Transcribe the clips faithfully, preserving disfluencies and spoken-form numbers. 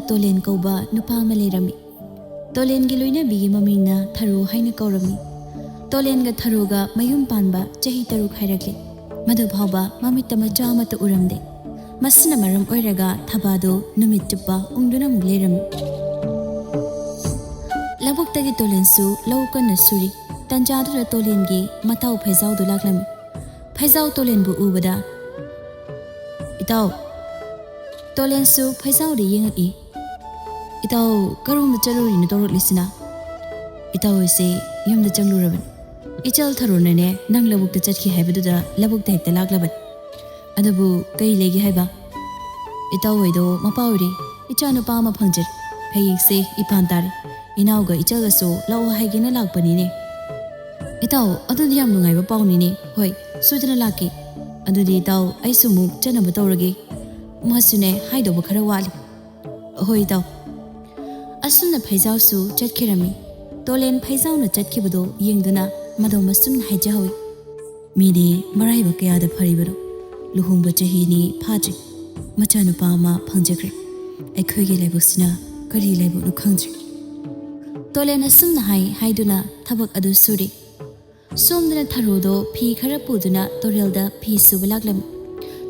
ꯇꯣꯂꯦꯟ ꯀꯧꯕ ꯅꯨꯄꯥ ꯑꯃ ꯂꯩꯔꯝꯃꯤ꯫ ꯇꯣꯂꯦꯟꯒꯤ ꯂꯣꯏꯅꯕꯤꯒꯤ ꯃꯃꯤꯡꯅ ꯊꯔꯣ ꯍꯥꯏꯅ ꯀꯧꯔꯝꯃꯤ꯫ ꯇꯣꯂꯦꯟꯒ ꯊꯔꯣꯒ ꯃꯌꯨꯝ ꯄꯥꯟꯕ ꯆꯍꯤ ꯇꯔꯨꯛ ꯍꯥꯏꯔꯛꯂꯦ꯫ ꯃꯗꯨ ꯐꯥꯎꯕ ꯃꯃꯤꯠꯇ ꯃꯆꯥ ꯑꯃꯠꯇ ꯎꯔꯝꯗꯦ꯫ ꯃꯁꯤꯅ ꯃꯔꯝ ꯑꯣꯏꯔꯒ ꯊꯕꯥꯗꯨ ꯅꯨꯃꯤꯠ ꯆꯨꯞꯄ ꯎꯪꯗꯨꯅ ꯑꯃꯨꯛ ꯂꯩꯔꯝꯃꯤ꯫ ꯂꯧꯕꯨꯛꯇꯒꯤ ꯇꯣꯂꯦꯟꯁꯨ ꯂꯧ ꯀꯟꯅ ꯁꯨꯔꯤ꯫ ꯇꯟꯖꯥꯗꯨꯗ ꯇꯣꯂꯦꯟꯒꯤ ꯃꯇꯥꯎ ꯐꯩꯖꯥꯎꯗꯨ ꯂꯥꯛꯂꯝꯃꯤ꯫ ꯐꯩꯖꯥꯎ ꯇꯣꯂꯦꯟꯕꯨ ꯎꯕꯗ, "ꯏꯇꯥꯎ!" ꯇꯣꯂꯦꯟꯁꯨ ꯐꯩꯖꯥꯎꯗ ꯌꯦꯡꯉꯛꯏ꯫ "ꯏꯇꯥꯎ, ꯀꯔꯣꯝꯗ ꯆꯠꯂꯨꯔꯤꯅꯣ ꯇꯧꯔꯛꯂꯤꯁꯤꯅ?" "ꯏꯇꯥꯎ ꯑꯩꯁꯦ ꯌꯨꯝꯗ ꯆꯪꯂꯨꯔꯕꯅꯤ꯫ ꯏꯆꯜ ꯊꯔꯣꯅꯅꯦ ꯅꯪ ꯂꯧꯕꯨꯛꯇ ꯆꯠꯈꯤ ꯍꯥꯏꯕꯗꯨꯗ ꯂꯧꯕꯨꯛꯇ ꯍꯦꯛꯇ ꯂꯥꯛꯂꯕꯅꯤ꯫ ꯑꯗꯨꯕꯨ ꯀꯔꯤ ꯂꯩꯒꯦ ꯍꯥꯏꯕ?" "ꯏꯇꯥꯎ ꯍꯣꯏꯗꯣ ꯃꯄꯥ ꯑꯣꯏꯔꯦ, ꯏꯆꯥ ꯅꯨꯄꯥ ꯑꯃ ꯐꯪꯖꯔꯦ꯫ ꯍꯌꯦꯡꯁꯦ ꯏꯄꯥꯟ ꯇꯥꯔꯦ꯫ ꯏꯅꯥꯎꯒ ꯏꯆꯜꯒꯁꯨ ꯂꯥꯛꯑꯣ ꯍꯥꯏꯒꯦꯅ ꯂꯥꯛꯄꯅꯤꯅꯦ꯫" "ꯏꯇꯥꯎ, ꯑꯗꯨꯗꯤ ꯌꯥꯝ ꯅꯨꯡꯉꯥꯏꯕ ꯄꯥꯎꯅꯤꯅꯦ꯫ ꯍꯣꯏ, ꯁꯣꯏꯗꯅ ꯂꯥꯛꯀꯦ꯫ ꯑꯗꯨꯗꯤ ꯏꯇꯥꯎ, ꯑꯩꯁꯨ ꯑꯃꯨꯛ ꯆꯠꯅꯕ ꯇꯧꯔꯒꯦ꯫ ꯃꯥꯁꯨꯅꯦ ꯍꯥꯏꯗꯧꯕ ꯈꯔ ꯋꯥꯠꯂꯤ꯫" "ꯍꯣꯏ ꯏꯇꯥꯎ꯫" ꯑꯁꯨꯝꯅ ꯐꯩꯖꯥꯎꯁꯨ ꯆꯠꯈꯤꯔꯝꯃꯤ꯫ ꯇꯣꯂꯦꯟ ꯐꯩꯖꯥꯎꯅ ꯆꯠꯈꯤꯕꯗꯣ ꯌꯦꯡꯗꯨꯅ ꯃꯗꯣ ꯃꯁꯨꯝꯅ ꯍꯥꯏꯖꯍꯧꯏ꯫ "ꯃꯤꯗꯤ ꯃꯔꯥꯏꯕꯛ ꯀꯌꯥꯗ ꯐꯔꯤꯕꯅꯣ꯫ ꯂꯨꯍꯣꯡꯕ ꯆꯍꯤꯅꯤ ꯐꯥꯗ꯭ꯔꯤ, ꯃꯆꯥꯅꯨꯄꯥ ꯑꯃ ꯐꯪꯖꯈ꯭ꯔꯦ꯫ ꯑꯩꯈꯣꯏꯒꯤ ꯂꯥꯏꯕꯛꯁꯤꯅ ꯀꯔꯤ ꯂꯥꯏꯕꯛꯅꯣ ꯈꯪꯗ꯭ꯔꯦ꯫" ꯇꯣꯂꯦꯟ ꯑꯁꯨꯝꯅ ꯍꯥꯏ ꯍꯥꯏꯗꯨꯅ ꯊꯕꯛ ꯑꯗꯨ ꯁꯨꯔꯤ꯫ ꯁꯣꯝꯗꯅ ꯊꯔꯣꯗꯣ ꯐꯤ ꯈꯔ ꯄꯨꯗꯨꯅ ꯇꯨꯔꯦꯜꯗ ꯐꯤ ꯁꯨꯕ ꯂꯥꯛꯂꯝꯃꯤ꯫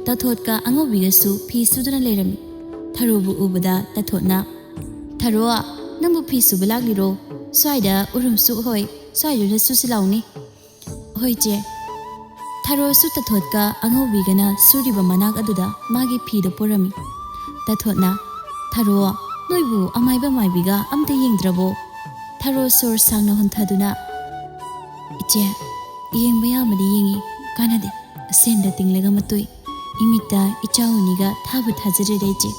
ꯇꯥꯊꯣꯠꯀ ꯑꯉꯧꯕꯤꯒꯁꯨ ꯐꯤ ꯁꯨꯗꯨꯅ ꯂꯩꯔꯝꯃꯤ꯫ ꯊꯔꯣꯕꯨ ꯎꯕꯗ ꯇꯥꯊꯣꯠꯅ, "ꯊꯔꯣ, ꯅꯪꯕꯨ ꯐꯤ ꯁꯨꯕ ꯂꯥꯛꯂꯤꯔꯣ? ꯁ꯭ꯋꯥꯏꯗ ꯎꯔꯨꯝꯁꯨ ꯍꯣꯏ, ꯁ꯭ꯋꯥꯏꯗꯨꯗ ꯁꯨꯁꯤ ꯂꯥꯎꯅꯦ꯫" "ꯍꯣꯏ ꯆꯦ꯫" ꯊꯔꯣꯁꯨ ꯇꯥꯊꯣꯠꯀ ꯑꯉꯧꯕꯤꯒꯅ ꯁꯨꯔꯤꯕ ꯃꯅꯥꯛ ꯑꯗꯨꯗ ꯃꯥꯒꯤ ꯐꯤꯗꯨ ꯄꯨꯔꯝꯃꯤ꯫ ꯇꯥꯊꯣꯠꯅ, "ꯊꯔꯣ, ꯅꯣꯏꯕꯨ ꯑꯃꯥꯏꯕ ꯃꯥꯏꯕꯤꯒ ꯑꯝꯇ ꯌꯦꯡꯗ꯭ꯔꯕꯣ?" ꯊꯔꯣ ꯁꯣꯔ ꯁꯥꯡꯅ ꯍꯣꯟꯊꯗꯨꯅ, "ꯏꯆꯦ, ꯌꯦꯡꯕ ꯌꯥꯕꯗꯤ ꯌꯦꯡꯉꯤ, ꯀꯥꯟꯅꯗꯦ꯫ ꯁꯦꯟꯗ ꯇꯤꯡꯂꯒ ꯃꯇꯣꯏ꯫ ꯏꯃꯤꯠꯇ ꯏꯆꯥ ꯎꯅꯤꯒ ꯊꯥꯕꯨ ꯊꯥꯖꯗ꯭ꯔꯦꯗ ꯏꯆꯦ꯫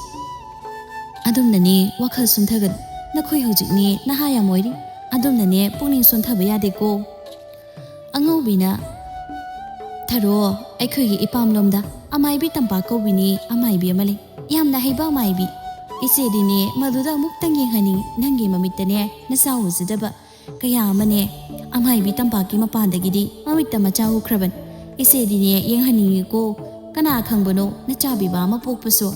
ꯑꯗꯨꯝꯅꯅꯦ ꯋꯥꯈꯜ ꯁꯣꯟꯊꯒꯅꯨ꯫ ꯅꯈꯣꯏ ꯍꯧꯖꯤꯛꯅꯦ ꯅꯍꯥ ꯌꯥꯝ ꯑꯣꯏꯔꯤ꯫ ꯑꯗꯨꯝꯅꯅꯦ ꯄꯨꯛꯅꯤꯡ ꯁꯣꯟꯊꯕ ꯌꯥꯗꯦꯀꯣ꯫" ꯑꯉꯧꯕꯤꯅ, "ꯊꯔꯣ, ꯑꯩꯈꯣꯏꯒꯤ ꯏꯄꯥꯝꯂꯣꯝꯗ ꯑꯃꯥꯏꯕꯤ ꯇꯝꯄꯥꯛ ꯀꯧꯕꯤꯅꯦ ꯑꯃꯥꯏꯕꯤ ꯑꯃ ꯂꯩ꯫ ꯌꯥꯝꯅ ꯍꯩꯕ ꯑꯃꯥꯏꯕꯤ꯫ ꯏꯆꯦꯗꯤꯅꯦ ꯃꯗꯨꯗ ꯑꯃꯨꯛꯇꯪ ꯌꯦꯡꯍꯟꯅꯤꯡꯉꯤ꯫ ꯅꯪꯒꯤ ꯃꯃꯤꯠꯇꯅꯦ ꯅꯆꯥ ꯎꯖꯗꯕ ꯀꯌꯥ ꯑꯃꯅꯦ ꯑꯃꯥꯏꯕꯤ ꯇꯝꯄꯥꯛꯀꯤ ꯃꯄꯥꯟꯗꯒꯤꯗꯤ ꯃꯃꯤꯠꯇ ꯃꯆꯥ ꯎꯈ꯭ꯔꯕꯅꯤ꯫ ꯏꯆꯦꯗꯤꯅꯦ ꯌꯦꯡꯍꯟꯅꯤꯡꯉꯤꯀꯣ꯫ ꯀꯅꯥ ꯈꯪꯕꯅꯣ ꯅꯆꯥ ꯄꯤꯕ ꯑꯃ ꯄꯣꯛꯄꯁꯨ꯫"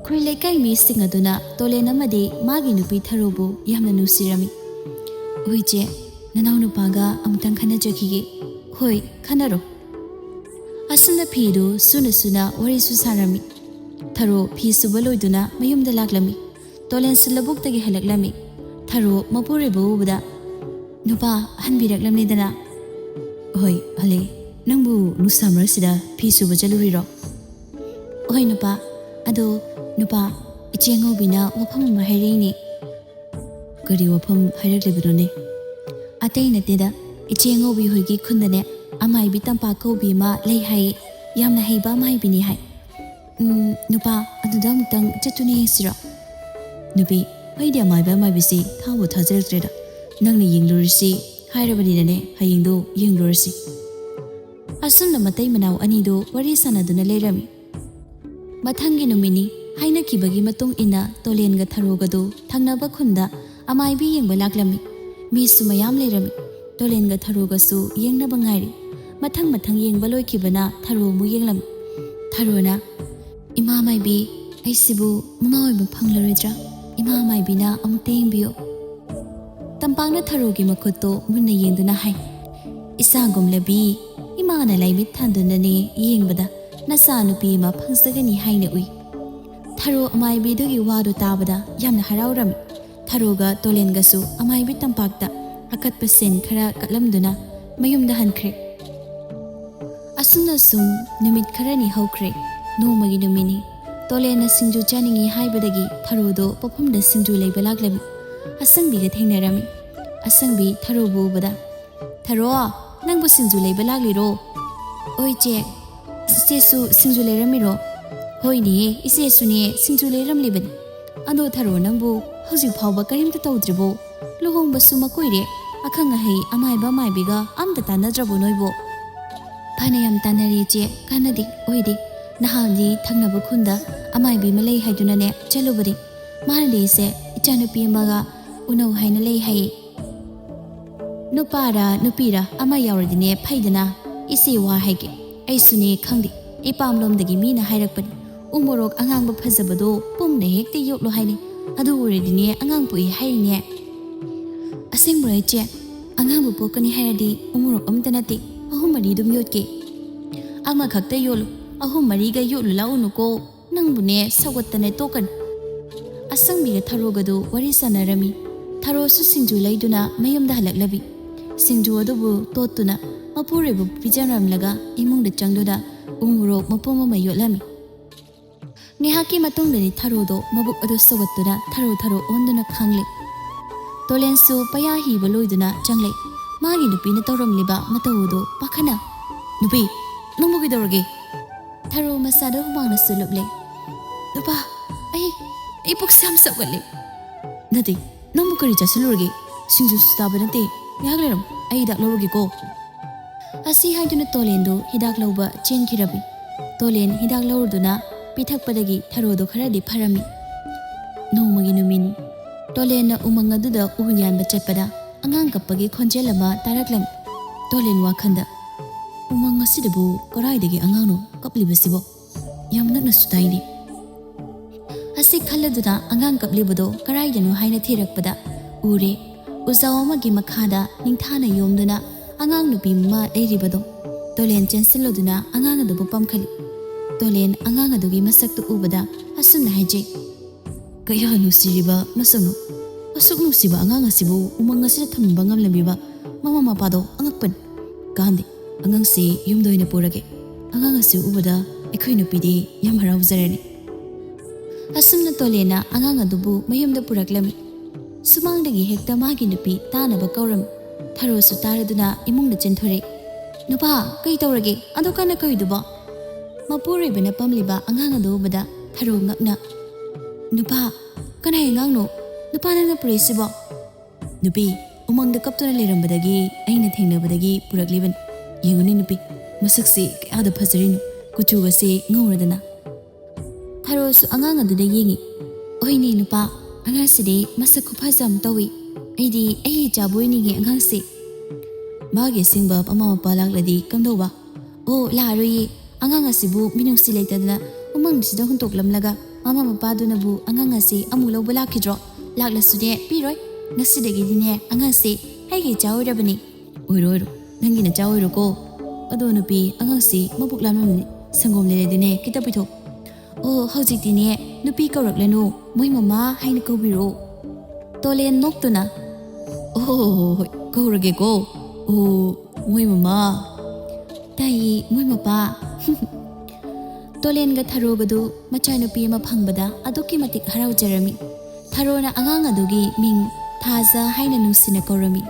ꯑꯩꯈꯣꯏ ꯂꯩꯀꯥꯏ ꯃꯤꯁꯤꯡ ꯑꯗꯨꯅ ꯇꯣꯂꯦꯟ ꯑꯃꯗꯤ ꯃꯥꯒꯤ ꯅꯨꯄꯤ ꯊꯔꯣꯕꯨ ꯌꯥꯝꯅ ꯅꯨꯡꯁꯤꯔꯝꯃꯤ꯫ "ꯍꯣꯏ ꯆꯦ, ꯅꯅꯥꯎ ꯅꯨꯄꯥꯒ ꯑꯃꯨꯛꯇꯪ ꯈꯟꯅꯖꯈꯤꯒꯦ꯫" "ꯍꯣꯏ, ꯈꯟꯅꯔꯣ꯫" ꯑꯁꯨꯝꯅ ꯐꯤꯗꯨ ꯁꯨꯅ ꯁꯨꯅ ꯋꯥꯔꯤꯁꯨ ꯁꯥꯔꯝꯃꯤ꯫ ꯊꯔꯣ ꯐꯤ ꯁꯨꯕ ꯂꯣꯏꯗꯨꯅ ꯃꯌꯨꯝꯗ ꯂꯥꯛꯂꯝꯃꯤ꯫ ꯇꯣꯂꯦꯟꯁꯨ ꯂꯧꯕꯨꯛꯇꯒꯤ ꯍꯜꯂꯛꯂꯝꯃꯤ꯫ ꯊꯔꯣ ꯃꯄꯨꯔꯣꯏꯕ ꯎꯕꯗ, "ꯅꯨꯄꯥ ꯍꯟꯕꯤꯔꯛꯂꯝꯂꯦꯗꯅ?" "ꯍꯣꯏ, ꯍꯜꯂꯦ꯫ ꯅꯪꯕꯨ ꯅꯨꯡꯁꯥ ꯃꯔꯛꯁꯤꯗ ꯐꯤ ꯁꯨꯕ ꯆꯠꯂꯨꯔꯤꯔꯣ?" "ꯍꯣꯏ ꯅꯨꯄꯥ꯫ ꯑꯗꯣ ꯅꯨꯄꯥ, ꯏꯆꯦ ꯑꯉꯧꯕꯤꯅ ꯋꯥꯐꯝ ꯑꯃ ꯍꯥꯏꯔꯛꯏꯅꯦ꯫" "ꯀꯔꯤ ꯋꯥꯐꯝ ꯍꯥꯏꯔꯛꯂꯤꯕꯅꯣꯅꯦ?" "ꯑꯇꯩ ꯅꯠꯇꯦꯗ, ꯏꯆꯦ ꯑꯉꯧꯕꯤ ꯍꯣꯏꯒꯤ ꯈꯨꯟꯗꯅꯦ, ꯑꯃꯥꯏꯕꯤ ꯇꯝꯄꯥꯛ ꯀꯧꯕꯤ ꯑꯃ ꯂꯩ ꯍꯥꯏꯌꯦ꯫ ꯌꯥꯝꯅ ꯍꯩꯕ ꯑꯃꯥꯏꯕꯤꯅꯤ ꯍꯥꯏ꯫ ꯎꯝ, ꯅꯨꯄꯥ, ꯑꯗꯨꯗ ꯑꯃꯨꯛꯇꯪ ꯆꯠꯇꯨꯅ ꯌꯦꯡꯁꯤꯔꯣ?" "ꯅꯨꯄꯤ, ꯑꯩꯗꯤ ꯑꯃꯥꯏꯕ ꯑꯃꯥꯏꯕꯤꯁꯤ ꯊꯥꯕꯨ ꯊꯥꯖꯔꯛꯇ꯭ꯔꯦꯗ꯫ ꯅꯪꯅ ꯌꯦꯡꯂꯨꯔꯁꯤ ꯍꯥꯏꯔꯕꯅꯤꯅꯅꯦ, ꯍꯌꯦꯡꯗꯣ ꯌꯦꯡꯂꯨꯔꯁꯤ꯫" ꯑꯁꯨꯝꯅ ꯃꯇꯩ ꯃꯅꯥꯎ ꯑꯅꯤꯗꯨ ꯋꯥꯔꯤ ꯁꯥꯟꯅꯗꯨꯅ ꯂꯩꯔꯝꯃꯤ꯫ ꯃꯊꯪꯒꯤ ꯅꯨꯃꯤꯠꯅꯤ꯫ ꯍꯥꯏꯅꯈꯤꯕꯒꯤ ꯃꯇꯨꯡ ꯏꯟꯅ ꯇꯣꯂꯦꯟꯒ ꯊꯔꯣꯒꯗꯨ ꯊꯪꯅꯕ ꯈꯨꯟꯗ ꯑꯃꯥꯏꯕꯤ ꯌꯦꯡꯕ ꯂꯥꯛꯂꯝꯃꯤ꯫ ꯃꯤꯁꯨ ꯃꯌꯥꯝ ꯂꯩꯔꯝꯃꯤ꯫ ꯇꯣꯂꯦꯟꯒ ꯊꯔꯣꯒꯁꯨ ꯌꯦꯡꯅꯕ ꯉꯥꯏꯔꯤ꯫ ꯃꯊꯪ ꯃꯊꯪ ꯌꯦꯡꯕ ꯂꯣꯏꯈꯤꯕꯅ ꯊꯔꯣ ꯑꯃꯨꯛ ꯌꯦꯡꯂꯝꯃꯤ꯫ ꯊꯔꯣꯅ, "ꯏꯃꯥ ꯃꯥꯏꯕꯤ, ꯑꯩꯁꯤꯕꯨ ꯃꯃꯥ ꯑꯣꯏꯕ ꯐꯪꯂꯔꯣꯏꯗ꯭ꯔꯥ? ꯏꯃꯥ ꯃꯥꯏꯕꯤꯅ ꯑꯃꯨꯛꯇ ꯌꯦꯡꯕꯤꯌꯨ꯫" ꯇꯝꯄꯥꯛꯅ ꯊꯔꯣꯒꯤ ꯃꯈꯨꯠꯇꯣ ꯃꯨꯟꯅ ꯌꯦꯡꯗꯨꯅ ꯍꯥꯏ, "ꯏꯆꯥꯒꯨꯝꯂꯕꯤ, ꯏꯃꯥꯅ ꯂꯥꯏꯃꯤꯠ ꯊꯥꯟꯗꯨꯅꯅꯦ ꯌꯦꯡꯕꯗ ꯅꯆꯥ ꯅꯨꯄꯤ ꯑꯃ ꯐꯪꯖꯒꯅꯤ ꯍꯥꯏꯅ ꯎꯏ꯫" ꯊꯔꯣ ꯑꯃꯥꯏꯕꯤꯗꯨꯒꯤ ꯋꯥꯗꯨ ꯇꯥꯕꯗ ꯌꯥꯝꯅ ꯍꯔꯥꯎꯔꯝꯃꯤ꯫ ꯊꯔꯣꯒ ꯇꯣꯂꯦꯟꯒꯁꯨ ꯑꯃꯥꯏꯕꯤ ꯇꯝꯄꯥꯛꯇ ꯑꯀꯠꯄ ꯁꯦꯟ ꯈꯔ ꯀꯠꯂꯝꯗꯨꯅ ꯃꯌꯨꯝꯗ ꯍꯟꯈ꯭ꯔꯦ꯫ ꯑꯁꯨꯝꯅ ꯁꯨꯝ ꯅꯨꯃꯤꯠ ꯈꯔꯅꯤ ꯍꯧꯈ꯭ꯔꯦ꯫ ꯅꯣꯡꯃꯒꯤ ꯅꯨꯃꯤꯠꯅꯤ꯫ ꯇꯣꯂꯦꯟꯅ ꯁꯤꯡꯖꯨ ꯆꯥꯅꯤꯡꯏ ꯍꯥꯏꯕꯗꯒꯤ ꯊꯔꯣꯗꯣ ꯄꯣꯐꯝꯗ ꯁꯤꯡꯖꯨ ꯂꯩꯕ ꯂꯥꯛꯂꯝꯃꯤ꯫ ꯑꯁꯪꯕꯤꯒ ꯊꯦꯡꯅꯔꯝꯃꯤ꯫ ꯑꯁꯪꯕꯤ ꯊꯔꯣꯕꯨ ꯎꯕꯗ, "ꯊꯔꯣ, ꯅꯪꯕꯨ ꯁꯤꯡꯖꯨ ꯂꯩꯕ ꯂꯥꯛꯂꯤꯔꯣ?" "ꯑꯣꯏ ꯆꯦ, ꯏꯆꯦꯁꯨ ꯁꯤꯡꯖꯨ ꯂꯩꯔꯝꯃꯤꯔꯣ?" "ꯍꯣꯏꯅꯦ, ꯏꯆꯦꯁꯨꯅꯦ ꯁꯤꯡꯖꯨ ꯂꯩꯔꯝꯂꯤꯕꯅꯤ꯫ ꯑꯗꯣ ꯊꯔꯣ, ꯅꯪꯕꯨ ꯍꯧꯖꯤꯛ ꯐꯥꯎꯕ ꯀꯔꯤꯝꯇ ꯇꯧꯗ꯭ꯔꯤꯕꯣ? ꯂꯨꯍꯣꯡꯕꯁꯨ ꯃꯀꯨꯏꯔꯦ, ꯑꯈꯪ ꯑꯍꯩ ꯑꯃꯥꯏꯕ ꯑꯃꯥꯏꯕꯤꯒ ꯑꯝꯇ ꯇꯥꯟꯅꯗ꯭ꯔꯕꯣ ꯅꯣꯏꯕꯣ?" "ꯐꯅꯌꯥꯝ ꯇꯥꯟꯅꯔꯦ ꯏꯆꯦ, ꯀꯥꯟꯅꯗꯦ, ꯑꯣꯏꯗꯦ꯫ ꯅꯍꯥꯟꯗꯤ ꯊꯪꯅꯕ ꯈꯨꯟꯗ ꯑꯃꯥꯏꯕꯤ ꯑꯃ ꯂꯩ ꯍꯥꯏꯗꯨꯅꯅꯦ ꯆꯠꯂꯨꯕꯅꯤ꯫ ꯃꯥꯅꯗꯤ ꯏꯆꯦ, ꯏꯆꯥꯅꯨꯄꯤ ꯑꯃꯒ ꯎꯅꯧ ꯍꯥꯏꯅ ꯂꯩ ꯍꯥꯏꯌꯦ꯫ ꯅꯨꯄꯥꯔ ꯅꯨꯄꯤꯔ ꯑꯃ ꯌꯥꯎꯔꯗꯤꯅꯦ ꯐꯩꯗꯅ꯫ ꯏꯆꯦ ꯋꯥ ꯍꯥꯏꯒꯦ, ꯑꯩꯁꯨꯅꯦ ꯈꯪꯗꯦ, ꯏꯄꯥꯝꯂꯣꯝꯗꯒꯤ ꯃꯤꯅ ꯍꯥꯏꯔꯛꯄꯅꯤ꯫ ꯎ ꯃꯣꯔꯣꯛ ꯑꯉꯥꯡꯕ ꯐꯖꯕꯗꯣ ꯄꯨꯝꯅ ꯍꯦꯛꯇ ꯌꯣꯠꯂꯣ ꯍꯥꯏꯅꯤ꯫ ꯑꯗꯨ ꯑꯣꯏꯔꯗꯤꯅꯦ ꯑꯉꯥꯡ ꯄꯣꯛꯏ ꯍꯥꯏꯔꯤꯅꯦ꯫ ꯑꯁꯦꯡꯕꯔꯣ ꯏꯆꯦ? ꯑꯉꯥꯡꯕꯨ ꯄꯣꯛꯀꯅꯤ ꯍꯥꯏꯔꯗꯤ ꯎ ꯃꯣꯔꯣꯛ ꯑꯃꯇ ꯅꯠꯇꯦ, ꯑꯍꯨꯝ ꯃꯔꯤ ꯑꯗꯨꯝ ꯌꯣꯠꯀꯦ꯫ ꯑꯃꯈꯛꯇ ꯌꯣꯠꯂꯨ, ꯑꯍꯨꯝ ꯃꯔꯤꯒ ꯌꯣꯠꯂꯨ ꯂꯥꯛꯎꯅꯨꯀꯣ꯫ ꯅꯪꯕꯨꯅꯦ ꯁꯧꯒꯠꯇꯅ ꯇꯣꯛꯀꯅꯤ꯫ ꯑꯁꯪꯕꯤꯒ ꯊꯔꯣꯒꯗꯨ ꯋꯥꯔꯤ ꯁꯥꯟꯅꯔꯝꯃꯤ꯫ ꯊꯔꯣꯁꯨ ꯁꯤꯡꯖꯨ ꯂꯩꯗꯨꯅ ꯃꯌꯨꯝꯗ ꯍꯜꯂꯛꯂꯕꯤ꯫ ꯁꯤꯡꯖꯨ ꯑꯗꯨꯕꯨ ꯇꯣꯠꯇꯨꯅ ꯃꯄꯨꯔꯣꯏꯕꯕꯨ ꯄꯤꯖꯔꯝꯂꯒ ꯏꯃꯨꯡꯗ ꯆꯪꯗꯨꯅ ꯎ ꯃꯣꯔꯣꯛ ꯃꯄꯨꯝ ꯑꯃ ꯌꯣꯠꯂꯝꯃꯤ꯫ ꯉꯥꯏꯍꯥꯛꯀꯤ ꯃꯇꯨꯡꯗꯗꯤ ꯊꯔꯣꯗꯣ ꯃꯕꯨꯛ ꯑꯗꯨ ꯁꯧꯒꯠꯇꯨꯅ ꯊꯔꯣ ꯊꯔꯣ ꯑꯣꯟꯗꯨꯅ ꯈꯥꯡꯂꯦ꯫ ꯇꯣꯂꯦꯟꯁꯨ ꯄꯩꯌꯥ ꯍꯤꯕ ꯂꯣꯏꯗꯨꯅ ꯆꯪꯂꯦ꯫ ꯃꯥꯒꯤ ꯅꯨꯄꯤꯅ ꯇꯧꯔꯝꯂꯤꯕ ꯃꯇꯧ ꯑꯗꯨ ꯄꯥꯈꯠꯅ, "ꯅꯨꯄꯤ, ꯅꯪꯕꯨ ꯀꯩꯗꯧꯔꯒꯦ?" ꯊꯔꯣ ꯃꯆꯥꯗꯣ ꯍꯨꯃꯥꯡꯅ ꯆꯨꯂꯨꯞꯂꯦ꯫ "ꯅꯨꯄꯥ, ꯑꯩ, ꯑꯩ ꯄꯨꯛꯁꯦ ꯌꯥꯝ ꯁꯧꯒꯠꯂꯦ꯫" "ꯅꯠꯇꯦ, ꯅꯪꯕꯨ ꯀꯔꯤ ꯆꯥꯁꯤꯜꯂꯨꯔꯒꯦ? ꯁꯤꯡꯖꯨꯁꯨ ꯆꯥꯕ ꯅꯠꯇꯦ꯫ ꯉꯥꯏꯍꯥꯛ ꯂꯩꯔꯝ, ꯑꯩ ꯍꯤꯗꯥꯛ ꯂꯧꯔꯨꯒꯦꯀꯣ꯫" ꯑꯁꯤ ꯍꯥꯏꯗꯨꯅ ꯇꯣꯂꯦꯟꯗꯨ ꯍꯤꯗꯥꯛ ꯂꯧꯕ ꯆꯦꯟꯈꯤꯔꯝꯃꯤ꯫ ꯇꯣꯂꯦꯟ ꯍꯤꯗꯥꯛ ꯂꯧꯔꯨꯗꯨꯅ ꯄꯤꯊꯛꯄꯗꯒꯤ ꯊꯔꯣꯗꯣ ꯈꯔꯗꯤ ꯐꯔꯝꯃꯤ꯫ ꯅꯣꯡꯃꯒꯤ ꯅꯨꯃꯤꯠꯅꯤ꯫ ꯇꯣꯂꯦꯟꯅ ꯎꯃꯪ ꯑꯗꯨꯗ ꯎ ꯌꯥꯟꯕ ꯆꯠꯄꯗ ꯑꯉꯥꯡ ꯀꯞꯄꯒꯤ ꯈꯣꯟꯖꯦꯜ ꯑꯃ ꯇꯥꯔꯛꯂꯝꯃꯤ꯫ ꯇꯣꯂꯦꯟ ꯋꯥꯈꯜꯗ, "ꯎꯃꯪ ꯑꯁꯤꯗꯕꯨ ꯀꯔꯥꯏꯗꯒꯤ ꯑꯉꯥꯡꯅꯣ ꯀꯞꯂꯤꯕꯁꯤꯕꯣ? ꯌꯥꯝ ꯅꯛꯅꯁꯨ ꯇꯥꯏꯅꯦ꯫" ꯑꯁꯤ ꯈꯜꯂꯗꯨꯅ ꯑꯉꯥꯡ ꯀꯞꯂꯤꯕꯗꯣ ꯀꯔꯥꯏꯗꯅꯣ ꯍꯥꯏꯅ ꯊꯤꯔꯛꯄꯗ ꯎꯔꯦ꯫ ꯎꯖꯥꯎ ꯑꯃꯒꯤ ꯃꯈꯥꯗ ꯅꯤꯡꯊꯥꯅ ꯌꯣꯝꯗꯨꯅ ꯑꯉꯥꯡ ꯅꯨꯄꯤ ꯑꯃ ꯂꯩꯔꯤꯕꯗꯣ꯫ ꯇꯣꯂꯦꯟ ꯆꯦꯟꯁꯤꯜꯂꯗꯨꯅ ꯑꯉꯥꯡ ꯑꯗꯨꯕꯨ ꯄꯝꯈꯠꯂꯤ꯫ ꯇꯣꯂꯦꯟ ꯑꯉꯥꯡ ꯑꯗꯨꯒꯤ ꯃꯁꯛꯇꯨ ꯎꯕꯗ ꯑꯁꯨꯝꯅ ꯍꯥꯏꯖꯩ, "ꯀꯌꯥ ꯅꯨꯡꯁꯤꯔꯤꯕ ꯃꯁꯛꯅꯣ! ꯑꯁꯨꯛ ꯅꯨꯡꯁꯤꯕ ꯑꯉꯥꯡ ꯑꯁꯤꯕꯨ ꯎꯃꯪ ꯑꯁꯤꯗ ꯊꯝꯕ ꯉꯝꯂꯝꯂꯤꯕ ꯃꯃꯥ ꯃꯄꯥꯗꯣ ꯑꯉꯛꯄꯅꯤ꯫ ꯀꯥꯟꯗꯦ, ꯑꯉꯥꯡꯁꯤ ꯌꯨꯝꯗ ꯑꯣꯏꯅ ꯄꯨꯔꯒꯦ꯫ ꯑꯉꯥꯡ ꯑꯁꯤ ꯎꯕꯗ ꯑꯩꯈꯣꯏ ꯅꯨꯄꯤꯗꯤ ꯌꯥꯝ ꯍꯔꯥꯎꯖꯔꯅꯤ꯫" ꯑꯁꯨꯝꯅ ꯇꯣꯂꯦꯟꯅ ꯑꯉꯥꯡ ꯑꯗꯨꯕꯨ ꯃꯌꯨꯝꯗ ꯄꯨꯔꯛꯂꯝꯃꯤ꯫ ꯁꯨꯃꯥꯡꯗꯒꯤ ꯍꯦꯛꯇ ꯃꯥꯒꯤ ꯅꯨꯄꯤ ꯇꯥꯅꯕ ꯀꯧꯔꯝꯃꯤ꯫ ꯊꯔꯣꯁꯨ ꯇꯥꯔꯗꯨꯅ ꯏꯃꯨꯡꯗ ꯆꯦꯟꯊꯣꯔꯛꯏ꯫ "ꯅꯨꯄꯥ, ꯀꯩ ꯇꯧꯔꯒꯦ? ꯑꯗꯨ ꯀꯟꯅ ꯀꯧꯏꯗꯨꯕꯣ?" ꯃꯄꯨꯔꯣꯏꯕꯅ ꯄꯝꯂꯤꯕ ꯑꯉꯥꯡ ꯑꯗꯨ ꯎꯕꯗ ꯊꯔꯣ ꯉꯛꯅ, "ꯅꯨꯄꯥ, ꯀꯅꯥꯒꯤ ꯑꯉꯥꯡꯅꯣ? ꯅꯨꯄꯥ ꯅꯪꯅ ꯄꯨꯔꯛꯏꯁꯤꯕꯣ?" "ꯅꯨꯄꯤ, ꯎꯃꯪꯗ ꯀꯞꯇꯨꯅ ꯂꯩꯔꯝꯕꯗꯒꯤ ꯑꯩꯅ ꯊꯦꯡꯅꯕꯗꯒꯤ ꯄꯨꯔꯛꯂꯤꯕꯅꯤ꯫ ꯌꯦꯡꯉꯨꯅꯦ ꯅꯨꯄꯤ, ꯃꯁꯛꯁꯤ ꯀꯌꯥꯗ ꯐꯖꯔꯤꯅꯣ, ꯀꯨꯆꯨꯒꯁꯦ ꯉꯧꯔꯗꯅ꯫" ꯊꯔꯣꯁꯨ ꯑꯉꯥꯡ ꯑꯗꯨꯗ ꯌꯦꯡꯉꯤ꯫ "ꯍꯣꯏꯅꯦ ꯅꯨꯄꯥ, ꯑꯉꯥꯡꯁꯤꯗꯤ ꯃꯁꯛ ꯈꯨꯐꯖ ꯑꯃ ꯇꯧꯏ꯫ ꯑꯩꯗꯤ ꯑꯩ ꯏꯆꯥꯕꯨ ꯑꯣꯏꯅꯤꯡꯉꯤ ꯑꯉꯥꯡꯁꯦ꯫" "ꯃꯥꯒꯤ ꯑꯁꯦꯡꯕ ꯃꯃꯥ ꯃꯄꯥ ꯂꯥꯛꯂꯗꯤ ꯀꯝꯗꯧꯕ?" "ꯑꯣ, ꯂꯥꯛꯑꯔꯣꯏꯌꯦ꯫ ꯑꯉꯥꯡ ꯑꯁꯤꯕꯨ ꯃꯤꯅꯨꯡꯁꯤ ꯂꯩꯇꯗꯅ ꯎꯃꯪꯁꯤꯗ ꯍꯨꯟꯇꯣꯛꯂꯝꯂꯒ ꯃꯃꯥ ꯃꯄꯥꯗꯨꯅꯕꯨ ꯑꯉꯥꯡ ꯑꯁꯤ ꯑꯃꯨꯛ ꯂꯧꯕ ꯂꯥꯛꯈꯤꯗ꯭ꯔꯣ? ꯂꯥꯛꯂꯁꯨꯅꯦ, ꯄꯤꯔꯣꯏ꯫ ꯉꯁꯤꯗꯒꯤꯗꯤꯅꯦ ꯑꯉꯥꯡꯁꯦ ꯑꯩꯒꯤ ꯏꯆꯥ ꯑꯣꯏꯔꯕꯅꯤ꯫ ꯑꯣꯏꯔꯣ ꯑꯣꯏꯔꯣ, ꯅꯪꯒꯤ ꯅꯆꯥ ꯑꯣꯏꯔꯣꯀꯣ꯫ ꯑꯗꯣ ꯅꯨꯄꯤ, ꯑꯉꯥꯡꯁꯤ ꯃꯕꯨꯛ ꯂꯥꯝꯂꯝꯃꯅꯤ, ꯁꯪꯒꯣꯝ ꯂꯩꯔꯗꯤꯅꯦ ꯈꯤꯇ ꯄꯤꯊꯣꯛ꯫ ꯑꯣ, ꯍꯧꯖꯤꯛꯇꯤꯅꯦ ꯅꯨꯄꯤ ꯀꯧꯔꯛꯂꯅꯨ, ꯃꯣꯏ ꯃꯃꯥ ꯍꯥꯏꯅ ꯀꯧꯕꯤꯔꯛꯑꯣ꯫ ꯇꯣꯂꯦꯟ ꯅꯣꯛꯇꯨꯅ, ꯑꯣ, ꯍꯣꯏ, ꯀꯧꯔꯒꯦꯀꯣ꯫ ꯑꯣ, ꯃꯣꯏ ꯃꯃꯥ꯫ ꯇꯥꯏꯌꯦ, ꯃꯣꯏ ꯃꯄꯥ꯫ ꯇꯣꯂꯦꯟꯒ ꯊꯔꯣꯒꯗꯨ ꯃꯆꯥꯅꯨꯄꯤ ꯑꯃ ꯐꯪꯕꯗ ꯑꯗꯨꯛꯀꯤ ꯃꯇꯤꯛ ꯍꯔꯥꯎꯖꯔꯝꯃꯤ꯫ ꯊꯔꯣꯅ ꯑꯉꯥꯡ ꯑꯗꯨꯒꯤ ꯃꯤꯡ ꯊꯥꯖ ꯍꯥꯏꯅ ꯅꯨꯡꯁꯤꯅ ꯀꯧꯔꯝꯃꯤ꯫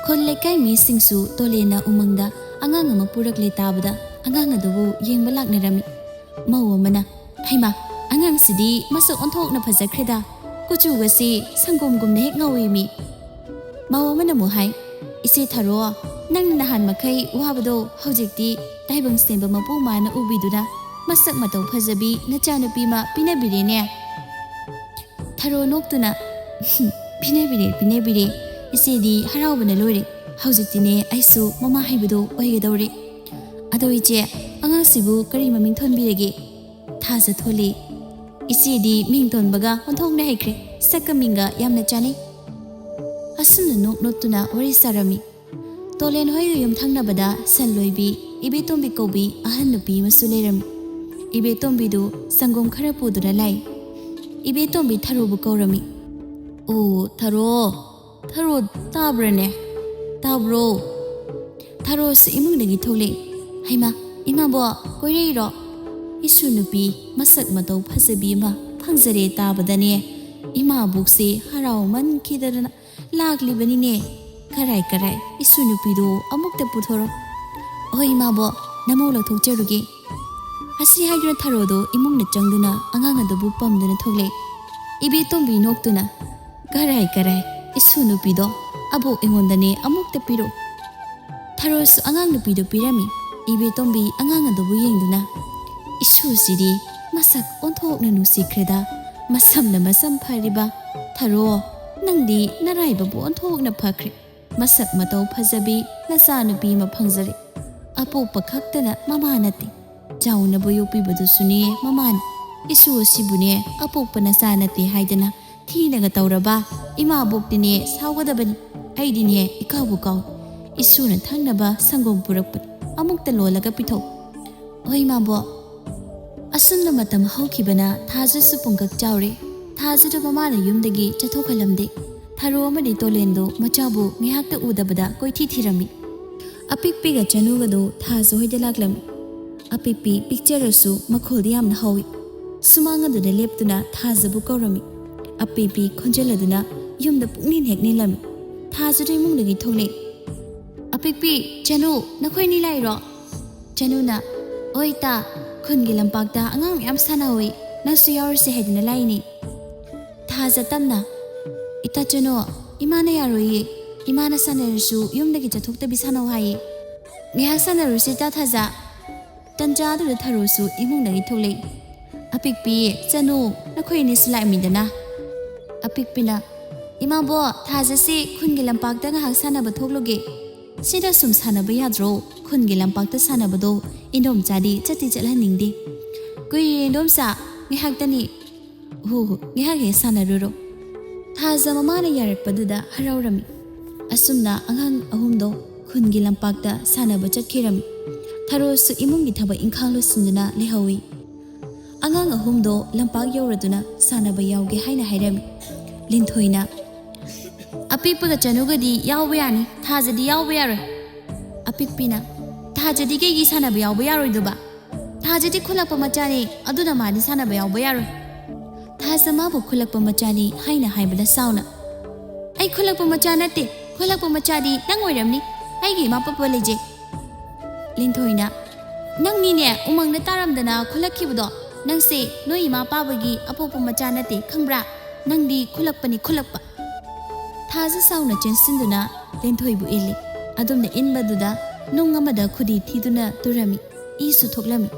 ꯈꯨꯜ ꯂꯩꯀꯥꯏ ꯃꯤꯁꯤꯡꯁꯨ ꯇꯣꯂꯦꯟꯅ ꯎꯃꯪꯗ ꯑꯉꯥꯡ ꯑꯃ ꯄꯨꯔꯛꯂꯦ ꯇꯥꯕꯗ ꯑꯉꯥꯡ ꯑꯗꯨꯕꯨ ꯌꯦꯡꯕ ꯂꯥꯛꯅꯔꯝꯃꯤ꯫ ꯃꯧ ꯑꯃꯅ, "ꯍꯩꯃꯥ, ꯑꯉꯥꯡꯁꯤꯗꯤ ꯃꯁꯛ ꯑꯣꯟꯊꯣꯛꯅ ꯐꯖꯈ꯭ꯔꯦꯗ, ꯀꯨꯆꯨꯒꯁꯤ ꯁꯪꯒꯣꯝꯒꯨꯝꯅ ꯍꯦꯛ ꯉꯧꯏꯃꯤ"꯫ ꯃꯧ ꯑꯃꯅ ꯑꯃꯨꯛ ꯍꯥꯏ, "ꯏꯆꯦ ꯊꯔꯣ, ꯅꯪꯅ ꯅꯍꯥꯟ ꯃꯈꯩ ꯋꯥꯕꯗꯣ ꯍꯧꯖꯤꯛꯇꯤ ꯇꯥꯏꯕꯪ ꯁꯦꯝꯕ ꯃꯄꯨ ꯃꯥꯅ ꯎꯕꯤꯗꯨꯅ ꯃꯁꯛ ꯃꯇꯧ ꯐꯖꯕꯤ ꯅꯆꯥꯅꯨꯄꯤ ꯑꯃ ꯄꯤꯅꯕꯤꯔꯦꯅꯦ"꯫ ꯊꯔꯣ ꯅꯣꯛꯇꯨꯅ, "ꯄꯤꯅꯕꯤꯔꯦ, ꯄꯤꯅꯕꯤꯔꯦ꯫ ꯏꯆꯦꯗꯤ ꯍꯔꯥꯎꯕꯅ ꯂꯣꯏꯔꯦ꯫ ꯍꯧꯖꯤꯛꯇꯤꯅꯦ ꯑꯩꯁꯨ ꯃꯃꯥ ꯍꯥꯏꯕꯗꯣ ꯑꯣꯏꯒꯗꯧꯔꯦ꯫ ꯑꯗꯣ ꯏꯆꯦ, ꯑꯉꯥꯡꯁꯤꯕꯨ ꯀꯔꯤ ꯃꯃꯤꯡ ꯊꯣꯟꯕꯤꯔꯒꯦ?" "ꯊꯥꯖ ꯊꯣꯜꯂꯤ꯫ ꯏꯆꯦꯗꯤ ꯃꯤꯡ ꯊꯣꯟꯕꯒ ꯑꯣꯟꯊꯣꯛꯅ ꯍꯩꯈ꯭ꯔꯦ꯫ ꯁꯛꯀ ꯃꯤꯡꯒ ꯌꯥꯝꯅ ꯆꯥꯅꯩ"꯫ ꯑꯁꯨꯝꯅ ꯅꯣꯛ ꯅꯣꯛꯇꯨꯅ ꯋꯥꯔꯤ ꯁꯥꯔꯝꯃꯤ꯫ ꯇꯣꯂꯦꯟ ꯍꯣꯏꯒꯤ ꯌꯨꯝ ꯊꯪꯅꯕꯗ ꯁꯟ ꯂꯣꯏꯕꯤ ꯏꯕꯦꯇꯣꯝꯕꯤ ꯀꯧꯕꯤ ꯑꯍꯟ ꯅꯨꯄꯤ ꯑꯃꯁꯨ ꯂꯩꯔꯝꯃꯤ꯫ ꯏꯕꯦꯇꯣꯝꯕꯤꯗꯨ ꯁꯪꯒꯣꯝ ꯈꯔ ꯄꯨꯗꯨꯅ ꯂꯥꯛꯏ꯫ ꯏꯕꯦꯇꯣꯝꯕꯤ ꯊꯔꯣꯕꯨ ꯀꯧꯔꯝꯃꯤ꯫ "ꯑꯣ, ꯊꯔꯣ, ꯊꯔꯣ, ꯇꯥꯕ꯭ꯔꯅꯦ? ꯇꯥꯕ꯭ꯔꯣ?" ꯊꯔꯣꯁꯨ ꯏꯃꯨꯡꯗꯒꯤ ꯊꯣꯛꯂꯛꯏ꯫ "ꯍꯩꯃꯥ, ꯏꯃꯥꯕꯣꯛ, ꯀꯣꯏꯔꯛꯏꯔꯣ? ꯏꯁꯨ ꯅꯨꯄꯤ ꯃꯁꯛ ꯃꯇꯧ ꯐꯖꯕꯤ ꯑꯃ ꯐꯪꯖꯔꯦ ꯇꯥꯕꯗꯅꯦ ꯏꯃꯥꯕꯣꯛꯁꯦ ꯍꯔꯥꯎꯃꯟꯈꯤꯗꯗꯅ ꯂꯥꯛꯂꯤꯕꯅꯤꯅꯦ꯫ ꯀꯔꯥꯏ ꯀꯔꯥꯏ, ꯏꯁꯨ ꯅꯨꯄꯤꯗꯣ ꯑꯃꯨꯛꯇ ꯄꯨꯊꯣꯔꯛ"꯫ "ꯍꯣꯏ ꯏꯃꯥꯕꯣꯛ, ꯅꯃꯧ ꯂꯧꯊꯣꯛꯆꯔꯨꯒꯦ"꯫ ꯑꯁꯤ ꯍꯥꯏꯗꯨꯅ ꯊꯔꯣꯗꯣ ꯏꯃꯨꯡꯗ ꯆꯪꯗꯨꯅ ꯑꯉꯥꯡ ꯑꯗꯨꯕꯨ ꯄꯝꯗꯨꯅ ꯊꯣꯛꯂꯛꯏ꯫ ꯏꯕꯦꯇꯣꯝꯕꯤ ꯅꯣꯛꯇꯨꯅ, "ꯀꯔꯥꯏ ꯀꯔꯥꯏ, ꯏꯁꯨ ꯅꯨꯄꯤꯗꯣ ꯑꯕꯣꯛ ꯑꯩꯉꯣꯟꯗꯅꯦ ꯑꯃꯨꯛꯇ ꯄꯤꯔꯛꯎ"꯫ ꯊꯔꯣꯁꯨ ꯑꯉꯥꯡ ꯅꯨꯄꯤꯗꯨ ꯄꯤꯔꯝꯃꯤ꯫ ꯏꯕꯦꯇꯣꯝꯕꯤ ꯑꯉꯥꯡ ꯑꯗꯨꯕꯨ ꯌꯦꯡꯗꯨꯅ, "ꯏꯁꯨꯁꯤꯗꯤ ꯃꯁꯛ ꯑꯣꯟꯊꯣꯛꯅ ꯅꯨꯡꯁꯤꯈ꯭ꯔꯦꯗ, ꯃꯁꯝꯅ ꯃꯁꯝ ꯐꯔꯤꯕ꯫ ꯊꯔꯣ, ꯅꯪꯗꯤ ꯅꯔꯥꯏꯕꯛꯄꯨ ꯑꯣꯟꯊꯣꯛꯅ ꯐꯈ꯭ꯔꯦ꯫ ꯃꯁꯛ ꯃꯇꯧ ꯐꯖꯕꯤ ꯅꯆꯥꯅꯨꯄꯤ ꯑꯃ ꯐꯪꯖꯔꯦ꯫ ꯑꯄꯣꯛꯄ ꯈꯛꯇꯅ ꯃꯃꯥ ꯅꯠꯇꯦ, ꯆꯥꯎꯅꯕ ꯌꯣꯛꯄꯤꯕꯗꯨꯁꯨꯅꯦ ꯃꯃꯥꯅ꯫ ꯏꯁꯨ ꯑꯁꯤꯕꯨꯅꯦ ꯑꯄꯣꯛꯄ ꯅꯆꯥ ꯅꯠꯇꯦ ꯍꯥꯏꯗꯅ ꯊꯤꯅꯒ ꯇꯧꯔꯕ ꯏꯃꯥꯕꯣꯛꯇꯤꯅꯦ ꯁꯥꯎꯒꯗꯕꯅꯤ꯫ ꯑꯩꯗꯤꯅꯦ ꯏꯀꯥꯎꯕꯨ ꯀꯥꯎ꯫ ꯏꯁꯨꯅ ꯊꯛꯅꯕ ꯁꯪꯒꯣꯝ ꯄꯨꯔꯛꯄꯅꯤ꯫ ꯑꯃꯨꯛꯇ ꯂꯣꯜꯂꯒ ꯄꯤꯊꯣꯛ꯫ ꯍꯣꯏ ꯏꯃꯥꯕꯣꯛ꯫ ꯑꯁꯨꯝꯅ ꯃꯇꯝ ꯍꯧꯈꯤꯕꯅ ꯊꯥꯖꯁꯨ ꯄꯨꯡꯀꯛ ꯆꯥꯎꯔꯦ꯫ ꯊꯥꯖꯗꯨ ꯃꯃꯥꯅ ꯌꯨꯝꯗꯒꯤ ꯆꯠꯊꯣꯛꯍꯜꯂꯝꯗꯦ꯫ ꯊꯔꯣ ꯑꯃꯗꯤ ꯇꯣꯂꯦꯟꯗꯨ ꯃꯆꯥꯕꯨ ꯉꯥꯏꯍꯥꯛꯇ ꯎꯗꯕꯗ ꯀꯣꯏꯊꯤ ꯊꯤꯔꯝꯃꯤ꯫ ꯑꯄꯤꯛꯄꯤꯒ ꯆꯅꯨꯒꯗꯨ ꯊꯥꯖ ꯍꯣꯏꯗ ꯂꯥꯛꯂꯝꯃꯤ꯫ ꯑꯄꯤꯛꯄꯤ ꯄꯤꯛꯆꯔꯁꯨ ꯃꯈꯣꯜꯗꯤ ꯌꯥꯝꯅ ꯍꯧꯏ꯫ ꯁꯨꯃꯥꯡ ꯑꯗꯨꯗ ꯂꯦꯞꯇꯨꯅ ꯊꯥꯖꯕꯨ ꯀꯧꯔꯝꯃꯤ꯫ ꯑꯄꯤꯛꯄꯤ ꯈꯣꯟꯖꯦꯜ ꯑꯗꯨꯅ ꯌꯨꯝꯗ ꯄꯨꯛꯅꯤꯡ ꯍꯦꯛ ꯅꯤꯜꯂꯝꯃꯤ꯫ ꯊꯥꯖꯗꯨ ꯏꯃꯨꯡꯗꯒꯤ ꯊꯣꯛꯂꯛꯏ꯫ "ꯑꯄꯤꯛꯄꯤ, ꯆꯅꯨ, ꯅꯈꯣꯏꯅꯤ ꯂꯥꯛꯏꯔꯣ?" ꯆꯅꯨꯅ, "ꯑꯣꯏ ꯇꯥ, ꯈꯨꯟꯒꯤ ꯂꯝꯄꯥꯛꯇ ꯑꯉꯥꯡ ꯃꯌꯥꯝ ꯁꯥꯟꯅꯍꯧꯏ, ꯅꯪꯁꯨ ꯌꯥꯎꯔꯨꯁꯦ ꯍꯥꯏꯗꯅ ꯂꯥꯛꯏꯅꯤ꯫" ꯊꯥꯖ ꯇꯞꯅ, "ꯏꯇꯥ ꯆꯅꯨ, ꯏꯃꯥꯅ ꯌꯥꯔꯣꯏꯌꯦ꯫ ꯏꯃꯥꯅ ꯁꯥꯟꯅꯔꯁꯨ ꯌꯨꯝꯗꯒꯤ ꯆꯠꯊꯣꯛꯇꯕꯤ ꯁꯥꯟꯅꯧ ꯍꯥꯏꯌꯦ꯫ ꯉꯥꯏꯍꯥꯛ ꯁꯥꯟꯅꯔꯨꯁꯤ ꯏꯇꯥ ꯊꯥꯖ꯫" ꯇꯟꯖꯥ ꯑꯗꯨꯗ ꯊꯔꯣꯁꯨ ꯏꯃꯨꯡꯗꯒꯤ ꯊꯣꯛꯂꯛꯏ꯫ "ꯑꯄꯤꯛꯄꯤ, ꯆꯅꯨ, ꯅꯈꯣꯏ ꯑꯅꯤꯁꯨ ꯂꯥꯛꯂꯝꯃꯤꯗꯅ꯫" ꯑꯄꯤꯛꯄꯤꯅ, "ꯏꯃꯥꯕꯣꯛ, ꯊꯥꯖꯁꯤ ꯈꯨꯟꯒꯤ ꯂꯝꯄꯥꯛꯇ ꯉꯥꯏꯍꯥꯛ ꯁꯥꯟꯅꯕ ꯊꯣꯛꯂꯨꯒꯦ꯫" "ꯁꯤꯗ ꯁꯨꯝ ꯁꯥꯟꯅꯕ ꯌꯥꯗ꯭ꯔꯣ? ꯈꯨꯟꯒꯤ ꯂꯝꯄꯥꯛꯇ ꯁꯥꯟꯅꯕꯗꯣ ꯏꯟꯗꯣꯝꯆꯥꯗꯤ ꯆꯠꯇꯤ ꯆꯠꯍꯟꯅꯤꯡꯗꯦ꯫" "ꯀꯨꯏꯔꯦ ꯏꯟꯗꯣꯝꯆꯥ, ꯉꯥꯏꯍꯥꯛꯇꯅꯤ꯫" "ꯍꯣ ꯍꯣ, ꯉꯥꯏꯍꯥꯛ ꯍꯦꯛ ꯁꯥꯟꯅꯔꯨꯔꯣ꯫" ꯊꯥꯖ ꯃꯃꯥꯅ ꯌꯥꯔꯛꯄꯗꯨꯗ ꯍꯔꯥꯎꯔꯝꯃꯤ꯫ ꯑꯁꯨꯝꯅ ꯑꯉꯥꯡ ꯑꯍꯨꯝꯗꯣ ꯈꯨꯟꯒꯤ ꯂꯝꯄꯥꯛꯇ ꯁꯥꯟꯅꯕ ꯆꯠꯈꯤꯔꯝꯃꯤ꯫ ꯊꯔꯣꯁꯨ ꯏꯃꯨꯡꯒꯤ ꯊꯕꯛ ꯏꯪꯈꯥꯡ ꯂꯣꯏꯁꯤꯟꯗꯨꯅ ꯂꯩꯍꯧꯏ꯫ ꯑꯉꯥꯡ ꯑꯍꯨꯝꯗꯣ ꯂꯝꯄꯥꯛ ꯌꯧꯔꯗꯨꯅ ꯁꯥꯟꯅꯕ ꯌꯥꯎꯒꯦ ꯍꯥꯏꯅ ꯍꯥꯏꯔꯝꯃꯤ꯫ ꯂꯤꯟꯊꯣꯏꯅ, "ꯑꯄꯤꯛꯄꯒ ꯆꯅꯨꯒꯗꯤ ꯌꯥꯎꯕ ꯌꯥꯅꯤ, ꯊꯥꯖꯗꯤ ꯌꯥꯎꯕ ꯌꯥꯔꯣꯏ꯫" ꯑꯄꯤꯛꯄꯤꯅ, "ꯊꯥꯖꯗꯤ ꯀꯩꯒꯤ ꯁꯥꯟꯅꯕ ꯌꯥꯎꯕ ꯌꯥꯔꯣꯏꯗꯕ? ꯊꯥꯖꯗꯤ ꯈꯨꯜꯂꯛꯄ ꯃꯆꯥꯅꯤ, ꯑꯗꯨꯅ ꯃꯥꯗꯤ ꯁꯥꯟꯅꯕ ꯌꯥꯎꯕ ꯌꯥꯔꯣꯏ꯫" ꯊꯥꯖ ꯃꯥꯕꯨ ꯈꯨꯜꯂꯛꯄ ꯃꯆꯥꯅꯤ ꯍꯥꯏꯅ ꯍꯥꯏꯕꯗ ꯁꯥꯎꯅ, "ꯑꯩ ꯈꯨꯜꯂꯛꯄ ꯃꯆꯥ ꯅꯠꯇꯦ, ꯈꯨꯜꯂꯛꯄ ꯃꯆꯥꯗꯤ ꯅꯪ ꯑꯣꯏꯔꯝꯅꯤ, ꯑꯩꯒꯤ ꯏꯃꯥ ꯄꯥꯕ ꯂꯩꯖꯩ꯫" ꯂꯤꯟꯊꯣꯏꯅ, "ꯅꯪꯅꯤꯅꯦ ꯎꯃꯪꯗ ꯇꯥꯔꯝꯗꯅ ꯈꯨꯜꯂꯛꯈꯤꯕꯗꯣ, ꯅꯪꯁꯦ ꯅꯣꯏ ꯏꯃꯥ ꯄꯥꯕꯒꯤ ꯑꯄꯣꯛꯄ ꯃꯆꯥ ꯅꯠꯇꯦ ꯈꯪꯕ꯭ꯔꯥ? ꯅꯪꯗꯤ ꯈꯨꯜꯂꯛꯄꯅꯤ, ꯈꯨꯜꯂꯛꯄ꯫" ꯊꯥꯖ ꯁꯥꯎꯅ ꯆꯦꯟꯁꯤꯟꯗꯨꯅ ꯂꯤꯟꯊꯣꯏꯕꯨ ꯏꯜꯂꯤ꯫ ꯑꯗꯨꯝꯅ ꯏꯟꯕꯗꯨꯗ ꯅꯨꯡ ꯑꯃꯗ ꯈꯨꯗꯤ ꯊꯤꯗꯨꯅ ꯇꯨꯔꯝꯃꯤ꯫ ꯏꯁꯨ ꯊꯣꯛꯂꯝꯃꯤ꯫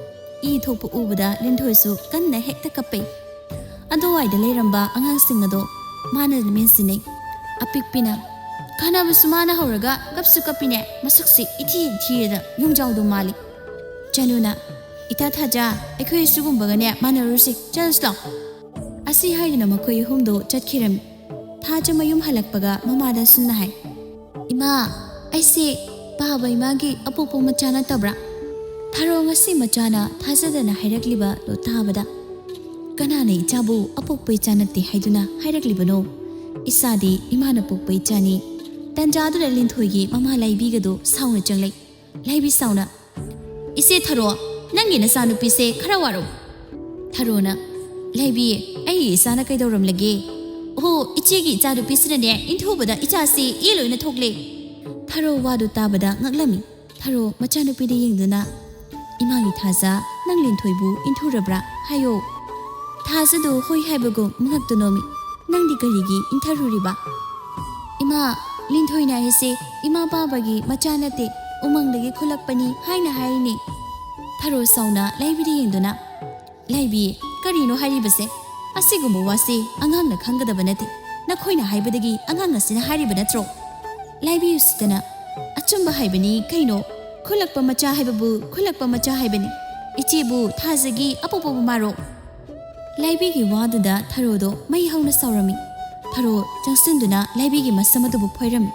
ꯏ ꯊꯣꯛꯄ ꯎꯕꯗ ꯂꯤꯟꯊꯣꯏꯁꯨ ꯀꯟꯅ ꯍꯦꯛꯇ ꯀꯞꯄꯩ꯫ ꯑꯗꯨꯋꯥꯏꯗ ꯂꯩꯔꯝꯕ ꯑꯉꯥꯡꯁꯤꯡ ꯑꯗꯣ ꯃꯥꯅ ꯃꯦꯟꯁꯤꯟꯅꯩ꯫ ꯑꯄꯤꯛꯄꯤꯅ, "ꯈꯠꯅꯕꯁꯨ ꯃꯥꯅ ꯍꯧꯔꯒ ꯀꯞꯁꯨ ꯀꯞꯄꯤꯅꯦ, ꯃꯁꯛꯁꯤ ꯏꯊꯤ ꯊꯤꯔꯗ ꯌꯣꯡꯖꯥꯎꯗꯣ ꯃꯥꯜꯂꯤ꯫" ꯆꯅꯨꯅ, "ꯏꯇꯥ ꯊꯥꯖ, ꯑꯩꯈꯣꯏ ꯁꯤꯒꯨꯝꯕꯒꯅꯦ ꯃꯥꯟꯅꯔꯨꯁꯦ, ꯆꯠꯂꯁꯤ ꯂꯥꯛꯑꯣ"꯫ ꯑꯁꯤ ꯍꯥꯏꯗꯨꯅ ꯃꯈꯣꯏ ꯑꯍꯨꯝꯗꯣ ꯆꯠꯈꯤꯔꯝꯃꯤ꯫ ꯊꯥꯖ ꯃꯌꯨꯝ ꯍꯜꯂꯛꯄꯒ ꯃꯃꯥꯗ ꯑꯁꯨꯝꯅ ꯍꯥꯏ, "ꯏꯃꯥ, ꯑꯩꯁꯦ ꯄꯥꯕ ꯏꯃꯥꯒꯤ ꯑꯄꯣꯛꯄ ꯃꯆꯥ ꯅꯠꯇꯕ꯭ꯔꯥ?" ꯊꯥꯔꯣ ꯉꯁꯤ ꯃꯆꯥꯅ ꯊꯥꯖꯗꯅ ꯍꯥꯏꯔꯛꯂꯤꯕꯗꯣ ꯇꯥꯕꯗ, "ꯀꯅꯥꯅ ꯏꯆꯥꯕꯨ ꯑꯄꯣꯛꯄ ꯏꯆꯥ ꯅꯠꯇꯦ ꯍꯥꯏꯗꯨꯅ ꯍꯥꯏꯔꯛꯂꯤꯕꯅꯣ? ꯏꯆꯥꯗꯤ ꯏꯃꯥꯅ ꯄꯣꯛꯄ ꯏꯆꯥꯅꯤ"꯫ ꯇꯟꯖꯥꯗꯨꯗ ꯂꯤꯟꯊꯣꯏꯒꯤ ꯃꯃꯥ ꯂꯥꯏꯕꯤꯒꯗꯨ ꯁꯥꯎꯅ ꯆꯪꯂꯛꯏ꯫ ꯂꯥꯏꯕꯤ ꯁꯥꯎꯅ, "ꯏꯆꯦ ꯊꯔꯣ, ꯅꯪꯒꯤ ꯅꯆꯥꯅꯨꯄꯤꯁꯦ ꯈꯔ ꯋꯥꯔꯧ"꯫ ꯊꯔꯣꯅ, "ꯂꯥꯏꯕꯤ, ꯑꯩꯒꯤ ꯏꯆꯥꯅ ꯀꯩꯗꯧꯔꯝꯂꯒꯦ? ꯑꯣꯍꯣ, ꯏꯆꯦꯒꯤ ꯏꯆꯥꯅꯨꯄꯤꯁꯤꯅꯅꯦ ꯏꯟꯊꯨꯕꯗ ꯏꯆꯥꯁꯤ ꯏ ꯂꯣꯏꯅ ꯊꯣꯛꯂꯦ"꯫ ꯊꯔꯣ ꯋꯥꯗꯨ ꯇꯥꯕꯗ ꯉꯛꯂꯝꯃꯤ꯫ ꯊꯔꯣ ꯃꯆꯥꯅꯨꯄꯤꯗ ꯌꯦꯡꯗꯨꯅ, "ꯏꯃꯥꯒꯤ ꯊꯥꯖ, ꯅꯪ ꯂꯤꯟꯊꯣꯏꯕꯨ ꯏꯟꯊꯨꯔꯕ꯭ꯔꯥ? ꯍꯥꯏꯌꯣ"꯫ ꯊꯥꯖꯗꯨ ꯍꯣꯏ ꯍꯥꯏꯕꯒꯨꯝ ꯃꯉꯛꯇꯨ ꯅꯣꯝꯃꯤ꯫ "ꯅꯪꯗꯤ ꯀꯔꯤꯒꯤ ꯏꯟꯊꯔꯨꯔꯤꯕ?" "ꯏꯃꯥ, ꯂꯤꯟꯊꯣꯏꯅ ꯑꯩꯁꯦ ꯏꯃꯥ ꯄꯥꯕꯒꯤ ꯃꯆꯥ ꯅꯠꯇꯦ, ꯎꯃꯪꯗꯒꯤ ꯈꯨꯜꯂꯛꯄꯅꯤ ꯍꯥꯏꯅ ꯍꯥꯏꯔꯤꯅꯦ"꯫ ꯊꯔꯣ ꯁꯥꯎꯅ ꯂꯥꯏꯕꯤꯗ ꯌꯦꯡꯗꯨꯅ, "ꯂꯥꯏꯕꯤ, ꯀꯔꯤꯅꯣ ꯍꯥꯏꯔꯤꯕꯁꯦ? ꯑꯁꯤꯒꯨꯝꯕ ꯋꯥꯁꯤ ꯑꯉꯥꯡꯅ ꯈꯪꯒꯗꯕ ꯅꯠꯇꯦ꯫ ꯅꯈꯣꯏꯅ ꯍꯥꯏꯕꯗꯒꯤ ꯑꯉꯥꯡ ꯑꯁꯤꯅ ꯍꯥꯏꯔꯤꯕ ꯅꯠꯇ꯭ꯔꯣ?" ꯂꯥꯏꯕꯤ ꯎꯁꯤꯠꯇꯅ, "ꯑꯆꯨꯝꯕ ꯍꯥꯏꯕꯅꯤ ꯀꯩꯅꯣ꯫ ꯈꯨꯜꯂꯛꯄ ꯃꯆꯥ ꯍꯥꯏꯕꯕꯨ ꯈꯨꯜꯂꯛꯄ ꯃꯆꯥ ꯍꯥꯏꯕꯅꯤ꯫ ꯏꯆꯦꯕꯨ ꯊꯥꯖꯒꯤ ꯑꯄꯣꯛꯄ ꯃꯃꯥꯔꯣ?" ꯂꯥꯏꯕꯤꯒꯤ ꯋꯥꯗꯨꯗ ꯊꯔꯣꯗꯣ ꯃꯩ ꯍꯧꯅ ꯁꯥꯎꯔꯝꯃꯤ꯫ ꯊꯔꯣ ꯆꯪꯁꯤꯟꯗꯨꯅ ꯂꯥꯏꯕꯤꯒꯤ ꯃꯁꯝ ꯑꯗꯨꯕꯨ ꯐꯣꯏꯔꯝꯃꯤ꯫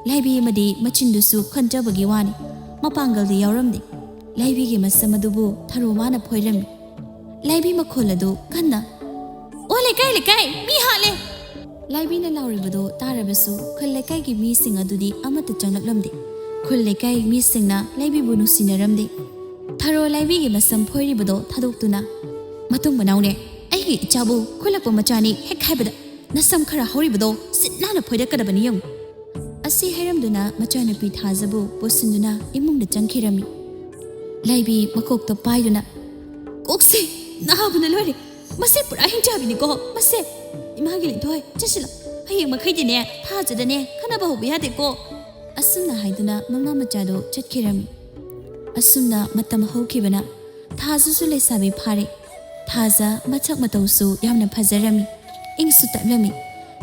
ꯂꯥꯏꯕꯤ ꯑꯃꯗꯤ ꯃꯆꯤꯟꯗꯨꯁꯨ ꯈꯟꯖꯕꯒꯤ ꯋꯥꯅꯤ, ꯃꯄꯥꯡꯒꯜꯗꯤ ꯌꯥꯎꯔꯝꯗꯦ꯫ ꯂꯥꯏꯕꯤꯒꯤ ꯃꯁꯝ ꯑꯗꯨꯕꯨ ꯊꯔꯣ ꯃꯥꯅ ꯐꯣꯏꯔꯝꯃꯤ꯫ ꯂꯥꯏꯕꯤ ꯃꯈꯣꯜ ꯑꯗꯨ ꯀꯟꯅ, "ꯑꯣ ꯂꯩꯀꯥꯏ, ꯂꯩꯀꯥꯏ, ꯃꯤ ꯍꯥꯠꯂꯦ!" ꯂꯥꯏꯕꯤꯅ ꯂꯥꯎꯔꯤꯕꯗꯨ ꯇꯥꯔꯕꯁꯨ ꯈꯨꯜ ꯂꯩꯀꯥꯏꯒꯤ ꯃꯤꯁꯤꯡ ꯑꯗꯨꯗꯤ ꯑꯃꯠꯇ ꯆꯪꯂꯛꯂꯝꯗꯦ꯫ ꯈꯨꯜ ꯂꯩꯀꯥꯏ ꯃꯤꯁꯤꯡꯅ ꯂꯥꯏꯕꯤꯕꯨ ꯅꯨꯡꯁꯤꯅꯔꯝꯗꯦ꯫ ꯊꯔꯣ ꯂꯥꯏꯕꯤꯒꯤ ꯃꯁꯝ ꯐꯣꯏꯔꯤꯕꯗꯣ ꯊꯥꯗꯣꯛꯇꯨꯅ, "ꯃꯇꯨꯡ ꯃꯅꯥꯎꯅꯦ, ꯑꯩꯒꯤ ꯏꯆꯥꯕꯨ ꯈꯨꯜꯂꯛꯄ ꯃꯆꯥꯅꯤ ꯍꯦꯛ ꯍꯥꯏꯕꯗ ꯅꯁꯝ ꯈꯔ ꯍꯧꯔꯤꯕꯗꯣ ꯁꯤꯠ ꯅꯥꯟꯅ ꯐꯣꯏꯗꯠꯀꯗꯕꯅꯤ ꯌꯦꯡꯉꯨ"꯫ ꯑꯁꯤ ꯍꯥꯏꯔꯝꯗꯨꯅ ꯃꯆꯥꯅꯨꯄꯤ ꯊꯥꯖꯕꯨ ꯄꯨꯁꯤꯟꯗꯨꯅ ꯏꯃꯨꯡꯗ ꯆꯪꯈꯤꯔꯝꯃꯤ꯫ ꯂꯥꯏꯕꯤ ꯃꯀꯣꯛꯇ ꯄꯥꯏꯗꯨꯅ, "ꯀꯣꯛꯁꯦ ꯅꯥꯕꯅ ꯂꯣꯏꯔꯦ꯫ ꯃꯁꯤ ꯄꯨꯔꯥ ꯍꯤꯡꯆꯥꯕꯤꯅꯤꯀꯣ, ꯃꯁꯦ꯫ ꯏꯃꯥꯒꯤ ꯂꯤꯟꯊꯣꯏ, ꯆꯠꯁꯤꯜꯂꯣ꯫ ꯍꯌꯦꯡ ꯃꯈꯩꯗꯤꯅꯦ ꯊꯥꯖꯗꯅꯦ ꯈꯟꯅꯕ ꯍꯧꯕ ꯌꯥꯗꯦꯀꯣ"꯫ ꯑꯁꯨꯝꯅ ꯍꯥꯏꯗꯨꯅ ꯃꯃꯥ ꯃꯆꯥꯗꯨ ꯆꯠꯈꯤꯔꯝꯃꯤ꯫ ꯑꯁꯨꯝꯅ ꯃꯇꯝ ꯍꯧꯈꯤꯕꯅ ꯊꯥꯖꯁꯨ ꯂꯩꯁꯥꯕꯤ ꯐꯥꯔꯦ꯫ ꯊꯥꯖ ꯃꯁꯛ ꯃꯇꯧꯁꯨ ꯌꯥꯝꯅ ꯐꯖꯔꯝꯃꯤ꯫ ꯏꯪꯁꯨ ꯇꯞꯂꯝꯃꯤ꯫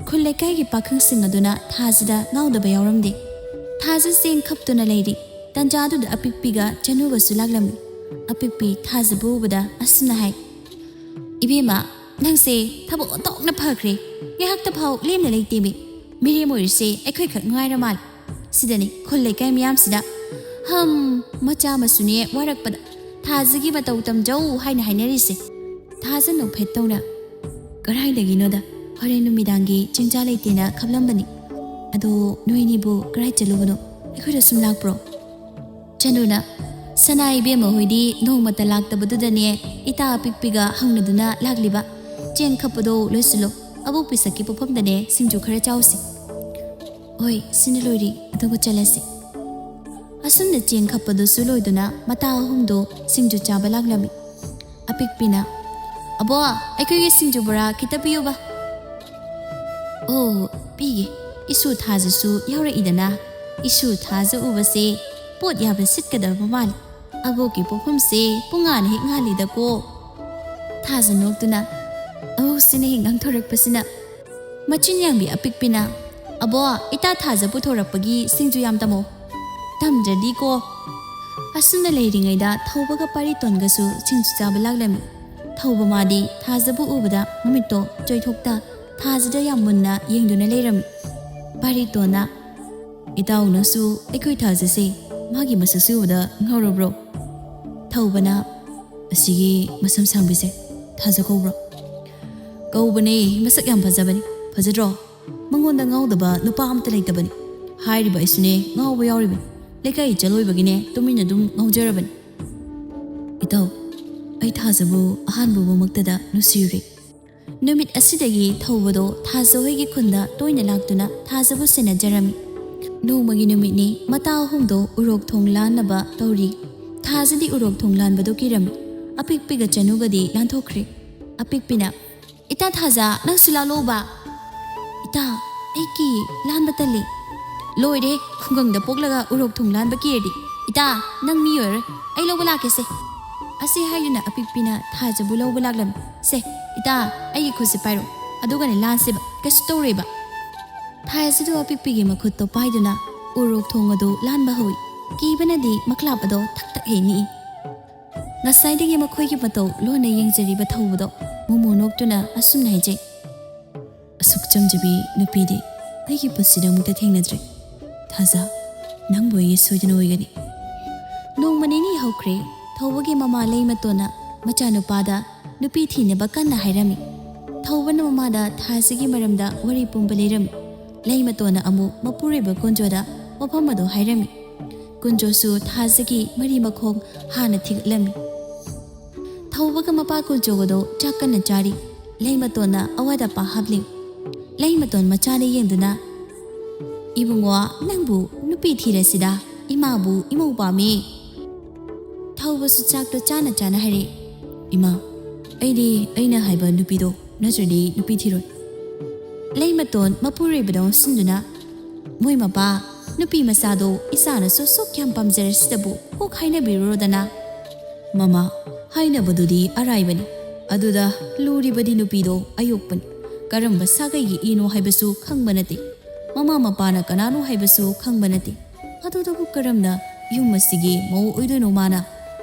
ꯈꯨꯜ ꯂꯩꯀꯥꯏꯒꯤ ꯄꯥꯈꯪꯁꯤꯡ ꯑꯗꯨꯅ ꯊꯥꯖꯗ ꯉꯥꯎꯗꯕ ꯌꯥꯎꯔꯝꯗꯦ꯫ ꯊꯥꯖ ꯆꯦꯡ ꯈꯞꯇꯨꯅ ꯂꯩꯔꯤ꯫ ꯇꯟꯖꯥꯗꯨꯗ ꯑꯄꯤꯛꯄꯤꯒ ꯆꯅꯨꯒꯁꯨ ꯂꯥꯛꯂꯝꯃꯤ꯫ ꯑꯄꯤꯛꯄꯤ ꯊꯥꯖꯕ ꯎꯕꯗ ꯑꯁꯨꯝꯅ ꯍꯥꯏ, "ꯏꯕꯦꯝꯃ, ꯅꯪꯁꯦ ꯊꯕꯛ ꯑꯣꯟꯊꯣꯛꯅ ꯐꯈ꯭ꯔꯦ꯫ ꯉꯥꯏꯍꯥꯛꯇ ꯐꯥꯎ ꯂꯦꯝꯅ ꯂꯩꯇꯦꯃꯤ꯫ ꯃꯤꯔꯦꯝ ꯑꯣꯏꯔꯤꯁꯦ ꯑꯩꯈꯣꯏꯈꯛ ꯉꯥꯏꯔ ꯃꯥꯜꯂꯦ꯫ ꯁꯤꯗꯅꯤ ꯈꯨꯜ ꯂꯩꯀꯥꯏ ꯃꯤꯌꯥꯝꯁꯤꯗ, ꯍꯝ, ꯃꯆꯥ ꯃꯁꯨꯅꯦ ꯋꯥꯔꯛꯄꯗ ꯊꯥꯖꯒꯤ ꯃꯇꯧ ꯇꯝꯖꯧ ꯍꯥꯏꯅ ꯍꯥꯏꯅꯔꯤꯁꯦ꯫" ꯊꯥꯖ ꯅꯣꯛꯐꯦꯠ ꯇꯧꯅ, "ꯀꯗꯥꯏꯗꯒꯤꯅꯣꯗ, ꯍꯣꯔꯦꯟ ꯅꯨꯃꯤꯗꯥꯡꯒꯤ ꯆꯦꯡꯖꯥ ꯂꯩꯇꯦꯅ ꯈꯞꯂꯝꯕꯅꯤ꯫ ꯑꯗꯣ ꯅꯣꯏꯅꯤꯕꯨ ꯀꯗꯥꯏ ꯆꯠꯂꯨꯕꯅꯣ? ꯑꯩꯈꯣꯏꯗ ꯁꯨꯝ ꯂꯥꯛꯄ꯭ꯔꯣ?" ꯆꯅꯨꯅ, "ꯁꯅꯥ ꯏꯕꯦꯝꯃ ꯍꯣꯏꯗꯤ ꯅꯣꯡꯃꯇ ꯂꯥꯛꯇꯕꯗꯨꯗꯅꯦ ꯏꯇꯥ ꯑꯄꯤꯛꯄꯤꯒ ꯍꯪꯅꯗꯨꯅ ꯂꯥꯛꯂꯤꯕ꯫ ꯆꯦꯡ ꯈꯞꯄꯗꯣ ꯂꯣꯏꯁꯤꯜꯂꯣ, ꯑꯕꯣꯛ ꯄꯤꯁꯛꯀꯤ ꯄꯣꯛꯐꯝꯗꯅꯦ ꯁꯤꯡꯖꯨ ꯈꯔ ꯆꯥꯎꯁꯤ꯫" "ꯍꯣꯏ, ꯁꯤꯅ ꯂꯣꯏꯔꯤ, ꯑꯗꯨꯒ ꯆꯠꯂꯁꯤ꯫" ꯑꯁꯨꯝꯅ ꯆꯦꯡ ꯈꯞꯄꯗꯨꯁꯨ ꯂꯣꯏꯗꯨꯅ ꯃꯇꯥ ꯑꯍꯨꯝꯗꯣ ꯁꯤꯡꯖꯨ ꯆꯥꯕ ꯂꯥꯛꯂꯝꯃꯤ꯫ ꯑꯄꯤꯛꯄꯤꯅ, "ꯑꯕꯣ, ꯑꯩꯈꯣꯏꯒꯤ ꯁꯤꯡꯖꯨ ꯕꯣꯔꯥ ꯈꯤꯇ ꯄꯤꯌꯨꯕ꯫" "ꯑꯣ, ꯄꯤꯒꯦ꯫ ꯏꯁꯨ ꯊꯥꯖꯁꯨ ꯌꯥꯎꯔꯛꯏꯗꯅ꯫ ꯏꯁꯨ ꯊꯥꯖ ꯎꯕꯁꯦ ꯄꯣꯠ ꯌꯥꯕ ꯁꯤꯠꯀꯗꯕ ꯃꯥꯜꯂꯤ꯫ ꯑꯕꯣꯛꯀꯤ ꯄꯣꯛꯐꯝꯁꯦ ꯄꯨꯡꯉꯥꯟ ꯍꯦꯛ ꯉꯥꯜꯂꯤꯗꯀꯣ꯫" ꯊꯥꯖ ꯅꯣꯛꯇꯨꯅ, "ꯑꯕꯣꯛꯁꯤꯅ ꯍꯦꯛ ꯉꯥꯡꯊꯣꯔꯛꯄꯁꯤꯅ꯫" ꯃꯆꯤꯟ ꯌꯥꯡꯕꯤ ꯑꯄꯤꯛꯄꯤꯅ, "ꯑꯕꯣ, ꯏꯇꯥ ꯊꯥꯖ ꯄꯨꯊꯣꯔꯛꯄꯒꯤ ꯁꯤꯡꯖꯨ ꯌꯥꯝ ꯇꯝꯃꯣ꯫ ꯇꯝꯗ꯭ꯔꯗꯤꯀꯣ꯫" ꯑꯁꯨꯝꯅ ꯂꯩꯔꯤꯉꯩꯗ ꯊꯧꯕꯒ ꯄꯥꯔꯤꯇꯣꯟꯒꯁꯨ ꯁꯤꯡꯖꯨ ꯆꯥꯕ ꯂꯥꯛꯂꯝꯃꯤ꯫ ꯊꯧꯕ ꯃꯥꯗꯤ ꯊꯥꯖꯕꯨ ꯎꯕꯗ ꯃꯃꯤꯠꯇꯣ ꯆꯣꯏꯊꯣꯛꯇ ꯊꯥꯖꯗ ꯌꯥꯝ ꯃꯨꯟꯅ ꯌꯦꯡꯗꯨꯅ ꯂꯩꯔꯝꯃꯤ꯫ ꯄꯥꯔꯤꯇꯣꯟꯅ, "ꯏꯇꯥꯎ, ꯅꯪꯁꯨ ꯑꯩꯈꯣꯏ ꯊꯥꯖꯁꯦ ꯃꯥꯒꯤ ꯃꯁꯛꯁꯤ ꯎꯕꯗ ꯉꯥꯎꯔꯕ꯭ꯔꯣ?" ꯊꯧꯕꯅ, "ꯑꯁꯤꯒꯤ ꯃꯁꯝ ꯁꯥꯡꯕꯤꯁꯦ ꯊꯥꯖ ꯀꯧꯕ꯭ꯔꯣ?" "ꯀꯧꯕꯅꯦ, ꯃꯁꯛ ꯌꯥꯝ ꯐꯖꯕꯅꯤ꯫ ꯐꯖꯗ꯭ꯔꯣ? ꯃꯉꯣꯟꯗ ꯉꯥꯎꯗꯕ ꯅꯨꯄꯥ ꯑꯝꯇ ꯂꯩꯇꯕꯅꯤ꯫ ꯍꯥꯏꯔꯤꯕ ꯑꯩꯁꯨꯅꯦ ꯉꯥꯎꯕ ꯌꯥꯎꯔꯤꯕꯅꯤ꯫ ꯂꯩꯀꯥꯏ ꯏꯆꯜ ꯑꯣꯏꯕꯒꯤꯅꯦ ꯇꯨꯃꯤꯟꯅ ꯑꯗꯨꯝ ꯉꯥꯎꯖꯔꯕꯅꯤ꯫" "ꯏꯇꯥꯎ, ꯑꯩ ꯊꯥꯖꯕꯨ ꯑꯍꯥꯟꯕ ꯎꯕꯃꯛꯇꯗ ꯅꯨꯡꯁꯤꯔꯨꯔꯦ꯫" ꯅꯨꯃꯤꯠ ꯑꯁꯤꯗꯒꯤ ꯊꯧꯕꯗꯣ ꯊꯥꯖ ꯍꯣꯏꯒꯤ ꯈꯨꯟꯗ ꯇꯣꯏꯅ ꯂꯥꯛꯇꯨꯅ ꯊꯥꯖꯕꯨ ꯁꯦꯟꯅꯖꯔꯝꯃꯤ꯫ ꯅꯣꯡꯃꯒꯤ ꯅꯨꯃꯤꯠꯅꯤ, ꯃꯇꯥ ꯑꯍꯨꯝꯗꯣ ꯎꯔꯣꯛ ꯊꯣꯡ ꯂꯥꯟꯅꯕ ꯇꯧꯔꯤ꯫ ꯊꯥꯖꯗꯤ ꯎꯔꯣꯛ ꯊꯣꯡ ꯂꯥꯟꯕꯗꯣ ꯀꯤꯔꯝꯃꯤ꯫ ꯑꯄꯤꯛꯄꯤꯒ ꯆꯅꯨꯒꯗꯤ ꯂꯥꯟꯊꯣꯛꯈ꯭ꯔꯦ꯫ ꯑꯄꯤꯛꯄꯤꯅ, "ꯏꯇꯥ ꯊꯥꯖ, ꯅꯪꯁꯨ ꯂꯥꯜꯂꯛꯎꯕ꯫" "ꯏꯇꯥ, ꯑꯩ ꯀꯤ, ꯂꯥꯟꯕ ꯇꯜꯂꯤ꯫" "ꯂꯣꯏꯔꯦ, ꯈꯨꯡꯒꯪꯗ ꯄꯣꯛꯂꯒ ꯎꯔꯣꯛ ꯊꯣꯡ ꯂꯥꯟꯕ ꯀꯤꯔꯗꯤ꯫ ꯏꯇꯥ, ꯅꯪ ꯃꯤ ꯑꯣꯏꯔꯣꯏ, ꯑꯩ ꯂꯧꯕ ꯂꯥꯛꯀꯦꯁꯦ꯫" ꯑꯁꯤ ꯍꯥꯏꯗꯨꯅ ꯑꯄꯤꯛꯄꯤꯅ ꯊꯥꯖꯕꯨ ꯂꯧꯕ ꯂꯥꯛꯂꯝꯃꯤ꯫ "ꯁꯦ, ꯏꯇꯥ, ꯑꯩꯒꯤ ꯈꯨꯠꯁꯦ ꯄꯥꯏꯔꯣ, ꯑꯗꯨꯒꯅꯦ ꯂꯥꯟꯁꯦꯕ, ꯀꯩꯁꯨ ꯇꯧꯔꯣꯏꯕ꯫" ꯊꯥꯖꯗꯨ ꯑꯄꯤꯛꯄꯤꯒꯤ ꯃꯈꯨꯠꯇꯣ ꯄꯥꯏꯗꯨꯅ ꯎꯔꯣꯛ ꯊꯣꯡ ꯑꯗꯨ ꯂꯥꯟꯕ ꯍꯧꯏ꯫ ꯀꯤꯕꯅꯗꯤ ꯃꯈ꯭ꯂꯥꯞ ꯑꯗꯣ ꯊꯛ ꯊꯛ ꯍꯦꯛ ꯅꯤꯛꯏ꯫ ꯉꯁꯥꯏꯗꯒꯤ ꯃꯈꯣꯏꯒꯤ ꯃꯇꯧ ꯂꯣꯟꯅ ꯌꯦꯡꯖꯔꯤꯕ ꯊꯧꯕꯗꯣ ꯃꯣꯃꯣ ꯅꯣꯛꯇꯨꯅ ꯑꯁꯨꯝꯅ ꯍꯥꯏꯖꯩ꯫ "ꯑꯁꯨꯛ ꯆꯝꯖꯕꯤ ꯅꯨꯄꯤꯗꯤ ꯑꯩꯒꯤ ꯄꯨꯟꯁꯤꯗ ꯑꯃꯨꯛꯇ ꯊꯦꯡꯅꯗ꯭ꯔꯤ꯫ ꯊꯥꯖ, ꯅꯪꯕꯨ ꯑꯩꯒꯤ ꯁꯣꯏꯗꯅ ꯑꯣꯏꯒꯅꯤ꯫" ꯅꯣꯡꯃ ꯅꯤꯅꯤ ꯍꯧꯈ꯭ꯔꯦ꯫ ꯊꯧꯕꯒꯤ ꯃꯃꯥ ꯂꯩꯃꯇꯣꯟꯅ ꯃꯆꯥꯅꯨꯄꯥꯗ ꯅꯨꯄꯤ ꯊꯤꯅꯕ ꯀꯟꯅ ꯍꯥꯏꯔꯝꯃꯤ꯫ ꯊꯧꯕꯅ ꯃꯃꯥꯗ ꯊꯥꯖꯒꯤ ꯃꯔꯝꯗ ꯋꯥꯔꯤ ꯄꯨꯝꯕ ꯂꯤꯔꯝꯃꯤ꯫ ꯂꯩꯃꯇꯣꯟꯅ ꯑꯃꯨꯛ ꯃꯄꯨꯔꯣꯏꯕ ꯀꯨꯟꯖꯣꯗ ꯋꯥꯐꯝ ꯑꯗꯨ ꯍꯥꯏꯔꯝꯃꯤ꯫ ꯀꯨꯟꯖꯣꯁꯨ ꯊꯥꯖꯒꯤ ꯃꯔꯤ ꯃꯈꯣꯡ ꯍꯥꯟꯅ ꯊꯤꯒꯠꯂꯝꯃꯤ꯫ ꯊꯧꯕꯒ ꯃꯄꯥ ꯀꯨꯟꯖꯣꯒꯗꯣ ꯆꯥꯛ ꯀꯟꯅ ꯆꯥꯔꯤ꯫ ꯂꯩꯃꯇꯣꯟꯅ ꯑꯋꯥꯗ ꯄꯥ ꯍꯥꯞꯂꯤ꯫ ꯂꯩꯃꯇꯣꯟ ꯃꯆꯥꯗ ꯌꯦꯡꯗꯨꯅ, "ꯏꯕꯨꯡꯉꯣ, ꯅꯪꯕꯨ ꯅꯨꯄꯤ ꯊꯤꯔꯁꯤꯗ, ꯏꯃꯥꯕꯨ ꯏꯃꯧ ꯄꯥꯝꯃꯤ꯫" ꯊꯧꯕꯁꯨ ꯆꯥꯛꯇꯣ ꯆꯥꯅ ꯆꯥꯅ ꯍꯥꯏꯔꯛꯏ꯫ "ꯏꯃꯥ, ꯑꯩꯗꯤ ꯑꯩꯅ ꯍꯥꯏꯕ ꯅꯨꯄꯤꯗꯣ ꯅꯠꯇ꯭ꯔꯗꯤ ꯅꯨꯄꯤ ꯊꯤꯔꯣꯏ꯫" ꯂꯩꯃꯇꯣꯟ ꯃꯄꯨꯔꯣꯏꯕꯗ ꯑꯣꯟꯁꯤꯟꯗꯨꯅ, "ꯃꯣꯏ ꯃꯄꯥ, ꯅꯨꯄꯤ ꯃꯆꯥꯗꯣ ꯏꯆꯥꯅꯁꯨ ꯁꯨꯛ ꯌꯥꯝ ꯄꯥꯝꯖꯔꯁꯤꯗꯕꯨ ꯀꯣꯛ ꯍꯥꯏꯅꯕꯤꯔꯨꯔꯣꯗꯅ꯫" "ꯃꯃꯥ, ꯍꯥꯏꯅꯕꯗꯨꯗꯤ ꯑꯔꯥꯏꯕꯅꯤ꯫ ꯑꯗꯨꯗ ꯂꯨꯔꯤꯕꯗꯤ ꯅꯨꯄꯤꯗꯣ ꯑꯌꯣꯛꯄꯅꯤ꯫ ꯀꯔꯝꯕ ꯁꯥꯒꯩꯒꯤ ꯏꯅꯣ ꯍꯥꯏꯕꯁꯨ ꯈꯪꯕ ꯅꯠꯇꯦ꯫ ꯃꯃꯥ ꯃꯄꯥꯅ ꯀꯅꯥꯅꯣ ꯍꯥꯏꯕꯁꯨ ꯈꯪꯕ ꯅꯠꯇꯦ꯫ ꯑꯗꯨꯗꯕꯨ ꯀꯔꯝꯅ ꯌꯨꯝ ꯑꯁꯤꯒꯤ ꯃꯧ ꯑꯣꯏꯗꯣꯏꯅꯣ ꯃꯥꯅ?"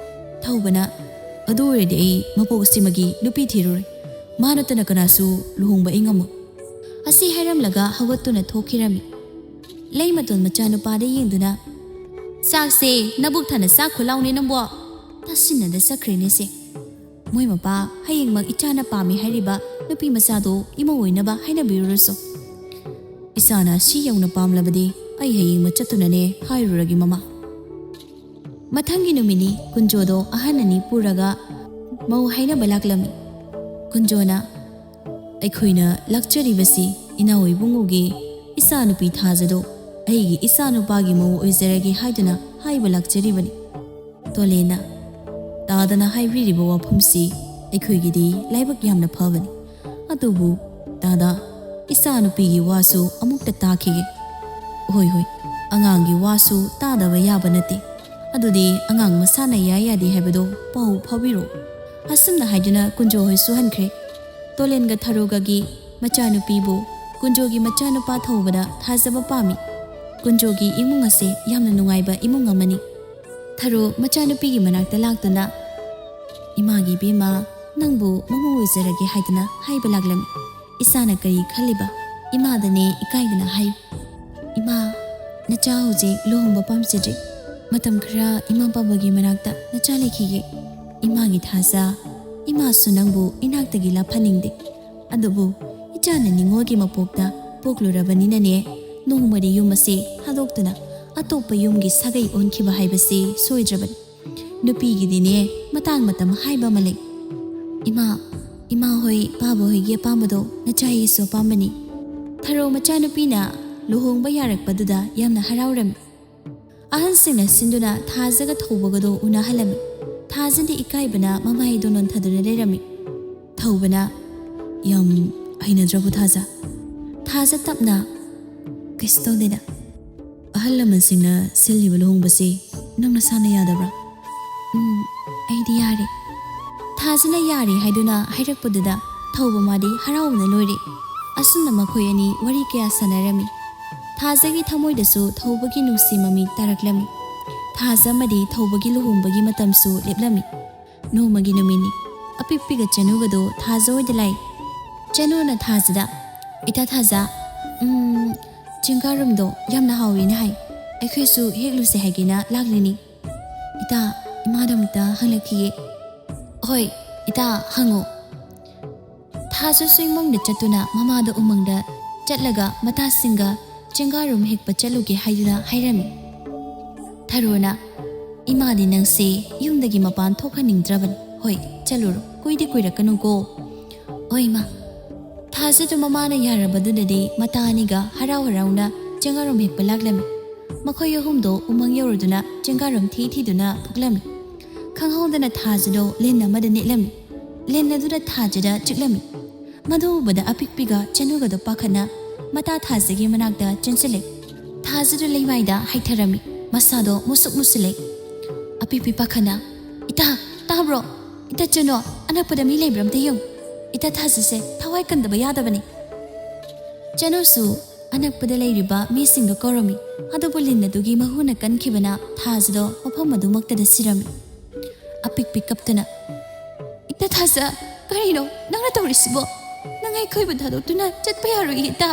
ꯊꯧꯕꯅ, "ꯑꯗꯨ ꯑꯣꯏꯔꯗꯤ ꯑꯩ ꯃꯄꯣꯛ ꯑꯁꯤꯃꯒꯤ ꯅꯨꯄꯤ ꯊꯤꯔꯨꯔꯦ꯫ ꯃꯥ ꯅꯠꯇꯅ ꯀꯅꯥꯁꯨ ꯂꯨꯍꯣꯡꯕ ꯑꯩ ꯉꯝꯃꯣꯏ꯫" ꯑꯁꯤ ꯍꯥꯏꯔꯝꯂꯒ ꯍꯧꯒꯠꯇꯨꯅ ꯊꯣꯛꯈꯤꯔꯝꯃꯤ꯫ ꯂꯩꯃꯇꯣꯟ ꯃꯆꯥꯅꯨꯄꯥꯗ ꯌꯦꯡꯗꯨꯅ, "ꯆꯥꯛꯁꯦ ꯅꯕꯨꯛ ꯊꯟꯅ ꯆꯥꯛꯈꯣ ꯂꯥꯎꯅꯦ ꯅꯪꯕꯣ꯫ ꯇꯥꯁꯤꯟꯅꯗ ꯆꯠꯈ꯭ꯔꯦꯅꯦ ꯁꯦ꯫ ꯃꯣꯏ ꯃꯄꯥ, ꯍꯌꯦꯡꯃꯛ ꯏꯆꯥꯅ ꯄꯥꯝꯃꯤ ꯍꯥꯏꯔꯤꯕ ꯅꯨꯄꯤ ꯃꯆꯥꯗꯣ ꯏꯃꯧ ꯑꯣꯏꯅꯕ ꯍꯥꯏꯅꯕꯤꯔꯨꯔꯁꯨ꯫ ꯏꯆꯥꯅ ꯁꯤ ꯌꯧꯅ ꯄꯥꯝꯂꯕꯗꯤ ꯑꯩ ꯍꯌꯦꯡꯃꯛ ꯆꯠꯇꯨꯅꯅꯦ ꯍꯥꯏꯔꯨꯔꯒꯦ ꯃꯃꯥ꯫" ꯃꯊꯪꯒꯤ ꯅꯨꯃꯤꯠꯅꯤ꯫ ꯀꯨꯟꯖꯣꯗꯣ ꯑꯍꯟ ꯑꯅꯤ ꯄꯨꯔꯒ ꯃꯧ ꯍꯥꯏꯅꯕ ꯂꯥꯛꯂꯝꯃꯤ꯫ ꯀꯨꯟꯖꯣꯅ, "ꯑꯩꯈꯣꯏꯅ ꯂꯥꯛꯆꯔꯤꯕꯁꯤ ꯏꯅꯥꯎ ꯏꯕꯨꯡꯉꯣꯒꯤ ꯏꯆꯥꯅꯨꯄꯤ ꯊꯥꯖꯗꯣ ꯑꯩꯒꯤ ꯏꯆꯥꯅꯨꯄꯥꯒꯤ ꯃꯧ ꯑꯣꯏꯖꯔꯒꯦ ꯍꯥꯏꯗꯨꯅ ꯍꯥꯏꯕ ꯂꯥꯛꯆꯔꯤꯕꯅꯤ꯫" ꯇꯣꯂꯦꯟꯅ, "ꯇꯥꯗꯅ ꯍꯥꯏꯕꯤꯔꯤꯕ ꯋꯥꯐꯝꯁꯤ ꯑꯩꯈꯣꯏꯒꯤꯗꯤ ꯂꯥꯏꯕꯛ ꯌꯥꯝꯅ ꯐꯕꯅꯤ꯫ ꯑꯗꯨꯕꯨ ꯇꯥꯗ, ꯏꯆꯥꯅꯨꯄꯤꯒꯤ ꯋꯥꯁꯨ ꯑꯃꯨꯛꯇ ꯇꯥꯈꯤꯒꯦ꯫" "ꯍꯣꯏ, ꯍꯣꯏ, ꯑꯉꯥꯡꯒꯤ ꯋꯥꯁꯨ ꯇꯥꯗꯕ ꯌꯥꯕ ꯅꯠꯇꯦ꯫ ꯑꯗꯨꯗꯤ ꯑꯉꯥꯡ ꯃꯁꯥꯅ ꯌꯥꯏ ꯌꯥꯗꯦ ꯍꯥꯏꯕꯗꯣ ꯄꯥꯎ ꯐꯥꯎꯕꯤꯔꯣ꯫" ꯑꯁꯨꯝꯅ ꯍꯥꯏꯗꯨꯅ ꯀꯨꯟꯖꯣ ꯍꯣꯏꯁꯨ ꯍꯟꯈ꯭ꯔꯦ꯫ ꯇꯣꯂꯦꯟꯒ ꯊꯔꯣꯒꯒꯤ ꯃꯆꯥꯅꯨꯄꯤꯕꯨ ꯀꯨꯟꯖꯣꯒꯤ ꯃꯆꯥꯅꯨꯄꯥ ꯊꯧꯕꯗ ꯊꯥꯖꯕ ꯄꯥꯝꯃꯤ꯫ ꯀꯨꯟꯖꯣꯒꯤ ꯏꯃꯨꯡ ꯑꯁꯦ ꯌꯥꯝꯅ ꯅꯨꯡꯉꯥꯏꯕ ꯏꯃꯨꯡ ꯑꯃꯅꯤ꯫ ꯊꯔꯣ ꯃꯆꯥꯅꯨꯄꯤꯒꯤ ꯃꯅꯥꯛꯇ ꯂꯥꯛꯇꯨꯅ, ꯏꯃꯥꯒꯤ ꯏꯕꯦꯝꯃ, ꯅꯪꯕꯨ ꯃꯃꯧ ꯑꯣꯏꯖꯔꯒꯦ ꯍꯥꯏꯗꯅ ꯍꯥꯏꯕ ꯂꯥꯛꯂꯝꯃꯤ꯫ ꯏꯆꯥꯅ ꯀꯔꯤ ꯈꯜꯂꯤꯕ? ꯏꯃꯥꯗꯅꯦ ꯏꯀꯥꯏꯗꯅ ꯍꯥꯏ, "ꯏꯃꯥ, ꯅꯆꯥ ꯍꯧꯖꯤꯛ ꯂꯨꯍꯣꯡꯕ ꯄꯥꯝꯖꯗ꯭ꯔꯤ꯫ ꯃꯇꯝ ꯈꯔ ꯏꯃꯥ ꯄꯥꯕꯒꯤ ꯃꯅꯥꯛꯇ ꯅꯆꯥ ꯂꯩꯈꯤꯒꯦ꯫ ꯏꯃꯥꯒꯤ ꯊꯥꯖ, ꯏꯃꯥꯁꯨ ꯅꯪꯕꯨ ꯏꯅꯥꯛꯇꯒꯤ ꯂꯥꯞꯍꯟꯅꯤꯡꯗꯦ꯫ ꯑꯗꯨꯕꯨ ꯏꯆꯥꯅ ꯅꯤꯉꯣꯜꯒꯤ ꯃꯄꯣꯛꯇ ꯄꯣꯛꯂꯨꯔꯕꯅꯤꯅꯅꯦ, ꯅꯣꯡꯃꯗꯤ ꯌꯨꯝ ꯑꯁꯤ ꯊꯥꯗꯣꯛꯇꯨꯅ ꯑꯇꯣꯞꯄ ꯌꯨꯝꯒꯤ ꯁꯥꯒꯩ ꯑꯣꯟꯈꯤꯕ ꯍꯥꯏꯕꯁꯤ ꯁꯣꯏꯗ꯭ꯔꯕꯅꯤ꯫ ꯅꯨꯄꯤꯒꯤꯗꯤꯅꯦ, ꯃꯇꯥꯡ ꯃꯇꯝ ꯍꯥꯏꯕ ꯑꯃ ꯂꯩ꯫ ꯏꯃꯥ, ꯏꯃꯥ ꯍꯣꯏ, ꯄꯥꯕ ꯍꯣꯏꯒꯤ ꯑꯄꯥꯝꯕꯗꯣ ꯅꯆꯥ ꯑꯩꯒꯤꯁꯨ ꯑꯄꯥꯝꯕꯅꯤ꯫" ꯊꯔꯣ ꯃꯆꯥꯅꯨꯄꯤꯅ ꯂꯨꯍꯣꯡꯕ ꯌꯥꯔꯛꯄꯗꯨꯗ ꯌꯥꯝꯅ ꯍꯔꯥꯎꯔꯝꯃꯤ꯫ ꯑꯍꯟꯁꯤꯡꯅ ꯁꯤꯟꯗꯨꯅ ꯊꯥꯖꯒ ꯊꯧꯕꯒꯗꯣ ꯎꯅꯍꯜꯂꯝꯃꯤ꯫ ꯊꯥꯖꯗꯤ ꯏꯀꯥꯏꯕꯅ ꯃꯃꯥꯏꯗꯣ ꯅꯣꯟꯊꯗꯨꯅ ꯂꯩꯔꯝꯃꯤ꯫ ꯊꯧꯕꯅ, "ꯌꯥꯝ ꯍꯩꯅꯗ꯭ꯔꯕꯣ ꯊꯥꯖ?" ꯊꯥꯖ ꯇꯞꯅ, "ꯀꯩꯁꯨ ꯇꯧꯗꯦꯗ꯫ ꯑꯍꯜ ꯂꯃꯟꯁꯤꯡꯅ ꯁꯤꯜꯂꯤꯕ ꯂꯨꯍꯣꯡꯕꯁꯤ ꯅꯪ ꯅꯁꯥꯅ ꯌꯥꯗꯕ꯭ꯔꯥ?" "ꯎꯝ, ꯑꯩꯗꯤ ꯌꯥꯔꯦ꯫" ꯊꯥꯖꯅ ꯌꯥꯔꯦ ꯍꯥꯏꯗꯨꯅ ꯍꯥꯏꯔꯛꯄꯗꯨꯗ ꯊꯧꯕ ꯃꯥꯗꯤ ꯍꯔꯥꯎꯕꯅ ꯂꯣꯏꯔꯦ꯫ ꯑꯁꯨꯝꯅ ꯃꯈꯣꯏ ꯑꯅꯤ ꯋꯥꯔꯤ ꯀꯌꯥ ꯁꯥꯟꯅꯔꯝꯃꯤ꯫ ꯊꯥꯖꯒꯤ ꯊꯃꯣꯏꯗꯁꯨ ꯊꯧꯕꯒꯤ ꯅꯨꯡꯁꯤ ꯃꯃꯤ ꯇꯥꯔꯛꯂꯝꯃꯤ꯫ ꯊꯥꯖ ꯑꯃꯗꯤ ꯊꯧꯕꯒꯤ ꯂꯨꯍꯣꯡꯕꯒꯤ ꯃꯇꯝꯁꯨ ꯂꯦꯞꯂꯝꯃꯤ꯫ ꯅꯣꯡꯃꯒꯤ ꯅꯨꯃꯤꯠꯅꯤ꯫ ꯑꯄꯤꯛꯄꯤꯒ ꯆꯅꯨꯒꯗꯣ ꯊꯥꯖ ꯍꯣꯏꯗ ꯂꯥꯛꯏ꯫ ꯆꯅꯨꯅ ꯊꯥꯖꯗ, "ꯏꯇꯥ ꯊꯥꯖ, ꯎꯝ, ꯆꯤꯡꯒꯥꯔꯨꯝꯗꯣ ꯌꯥꯝꯅ ꯍꯥꯎꯋꯦꯅ ꯍꯥꯏ꯫ ꯑꯩꯈꯣꯏꯁꯨ ꯍꯦꯛꯂꯨꯁꯦ ꯍꯥꯏꯒꯦꯅ ꯂꯥꯛꯂꯤꯅꯤ꯫ ꯏꯇꯥ, ꯏꯃꯥꯗ ꯑꯃꯨꯛꯇ ꯍꯪꯂꯛꯈꯤꯒꯦ꯫" "ꯍꯣꯏ, ꯏꯇꯥ, ꯍꯪꯉꯨ꯫" ꯊꯥꯖꯁꯨ ꯏꯃꯨꯡꯗ ꯆꯠꯇꯨꯅ ꯃꯃꯥꯗ ꯎꯃꯪꯗ ꯆꯠꯂꯒ ꯃꯇꯥꯁꯤꯡꯒ ꯆꯤꯡꯒꯥꯔꯨꯝ ꯍꯦꯛꯄ ꯆꯠꯂꯨꯒꯦ ꯍꯥꯏꯗꯨꯅ ꯍꯥꯏꯔꯝꯃꯤ꯫ ꯊꯔꯣꯅ, "ꯏꯃꯥꯗꯤ ꯅꯪꯁꯦ ꯌꯨꯝꯗꯒꯤ ꯃꯄꯥꯟ ꯊꯣꯛꯍꯟꯅꯤꯡꯗ꯭ꯔꯕꯅꯤ꯫ ꯍꯣꯏ, ꯆꯠꯂꯨꯔꯣ, ꯀꯨꯏꯗꯤ ꯀꯨꯏꯔꯛꯀꯅꯨꯀꯣ꯫" "ꯍꯣꯏ, ꯏꯃꯥ꯫" ꯊꯥꯖꯗꯨ ꯃꯃꯥꯅ ꯌꯥꯔꯕꯗꯨꯗꯗꯤ ꯃꯇꯥ ꯑꯅꯤꯒ ꯍꯔꯥꯎ ꯍꯔꯥꯎꯅ ꯆꯤꯡꯒꯥꯔꯨꯝ ꯍꯦꯛꯄ ꯂꯥꯛꯂꯝꯃꯤ꯫ ꯃꯈꯣꯏ ꯑꯍꯨꯝꯗꯣ ꯎꯃꯪ ꯌꯧꯔꯗꯨꯅ ꯆꯤꯡꯒꯥꯔꯨꯝ ꯊꯤ ꯊꯤꯗꯨꯅ ꯐꯨꯛꯂꯝꯃꯤ꯫ ꯈꯪꯍꯧꯗꯅ ꯊꯥꯖꯗꯣ ꯂꯤꯟ ꯑꯃꯗ ꯅꯤꯛꯂꯝꯃꯤ꯫ ꯂꯤꯟ ꯑꯗꯨꯅ ꯊꯥꯖꯗ ꯆꯤꯛꯂꯝꯃꯤ꯫ ꯃꯗꯨ ꯎꯕꯗ ꯑꯄꯤꯛꯄꯤꯒ ꯆꯅꯨꯒꯗꯣ ꯄꯥꯈꯠꯅ ꯃꯇꯥ ꯊꯥꯖꯒꯤ ꯃꯅꯥꯛꯇ ꯆꯦꯟꯁꯤꯜꯂꯦ꯫ ꯊꯥꯖꯗꯨ ꯂꯩꯃꯥꯏꯗ ꯍꯥꯏꯊꯔꯝꯃꯤ꯫ ꯃꯁꯥꯗꯣ ꯃꯨꯁꯨꯛ ꯃꯨꯁꯤꯜꯂꯦ꯫ ꯑꯄꯤꯛꯄꯤ ꯄꯥꯈꯠꯅ, "ꯏꯇꯥ, ꯇꯥꯕ꯭ꯔꯣ? ꯏꯇꯥ ꯆꯅꯨ, ꯑꯅꯛꯄꯗ ꯃꯤ ꯂꯩꯕ꯭ꯔꯥ ꯑꯝꯇ ꯌꯦꯡꯉꯨ꯫ ꯏꯇꯥ ꯊꯥꯖꯁꯦ ꯊꯋꯥꯏ ꯀꯟꯗꯕ ꯌꯥꯗꯕꯅꯤ꯫" ꯆꯅꯨꯁꯨ ꯑꯅꯛꯄꯗ ꯂꯩꯔꯤꯕ ꯃꯤꯁꯤꯡꯗꯨ ꯀꯧꯔꯝꯃꯤ꯫ ꯑꯗꯨꯕꯨ ꯂꯤꯟ ꯑꯗꯨꯒꯤ ꯃꯍꯨꯅ ꯀꯟꯈꯤꯕꯅ ꯊꯥꯖꯗꯣ ꯃꯐꯝ ꯑꯗꯨꯃꯛꯇꯗ ꯁꯤꯔꯝꯃꯤ꯫ ꯑꯄꯤꯛꯄꯤ ꯀꯞꯇꯨꯅ, ꯏꯇꯥ ꯊꯥꯖ, ꯀꯔꯤꯅꯣ ꯅꯪꯅ ꯇꯧꯔꯤꯁꯤꯕꯣ? ꯅꯪ ꯑꯩꯈꯣꯏꯕꯨ ꯊꯥꯗꯣꯛꯇꯨꯅ ꯆꯠꯄ ꯌꯥꯔꯣꯏꯌꯦ ꯏꯇꯥ꯫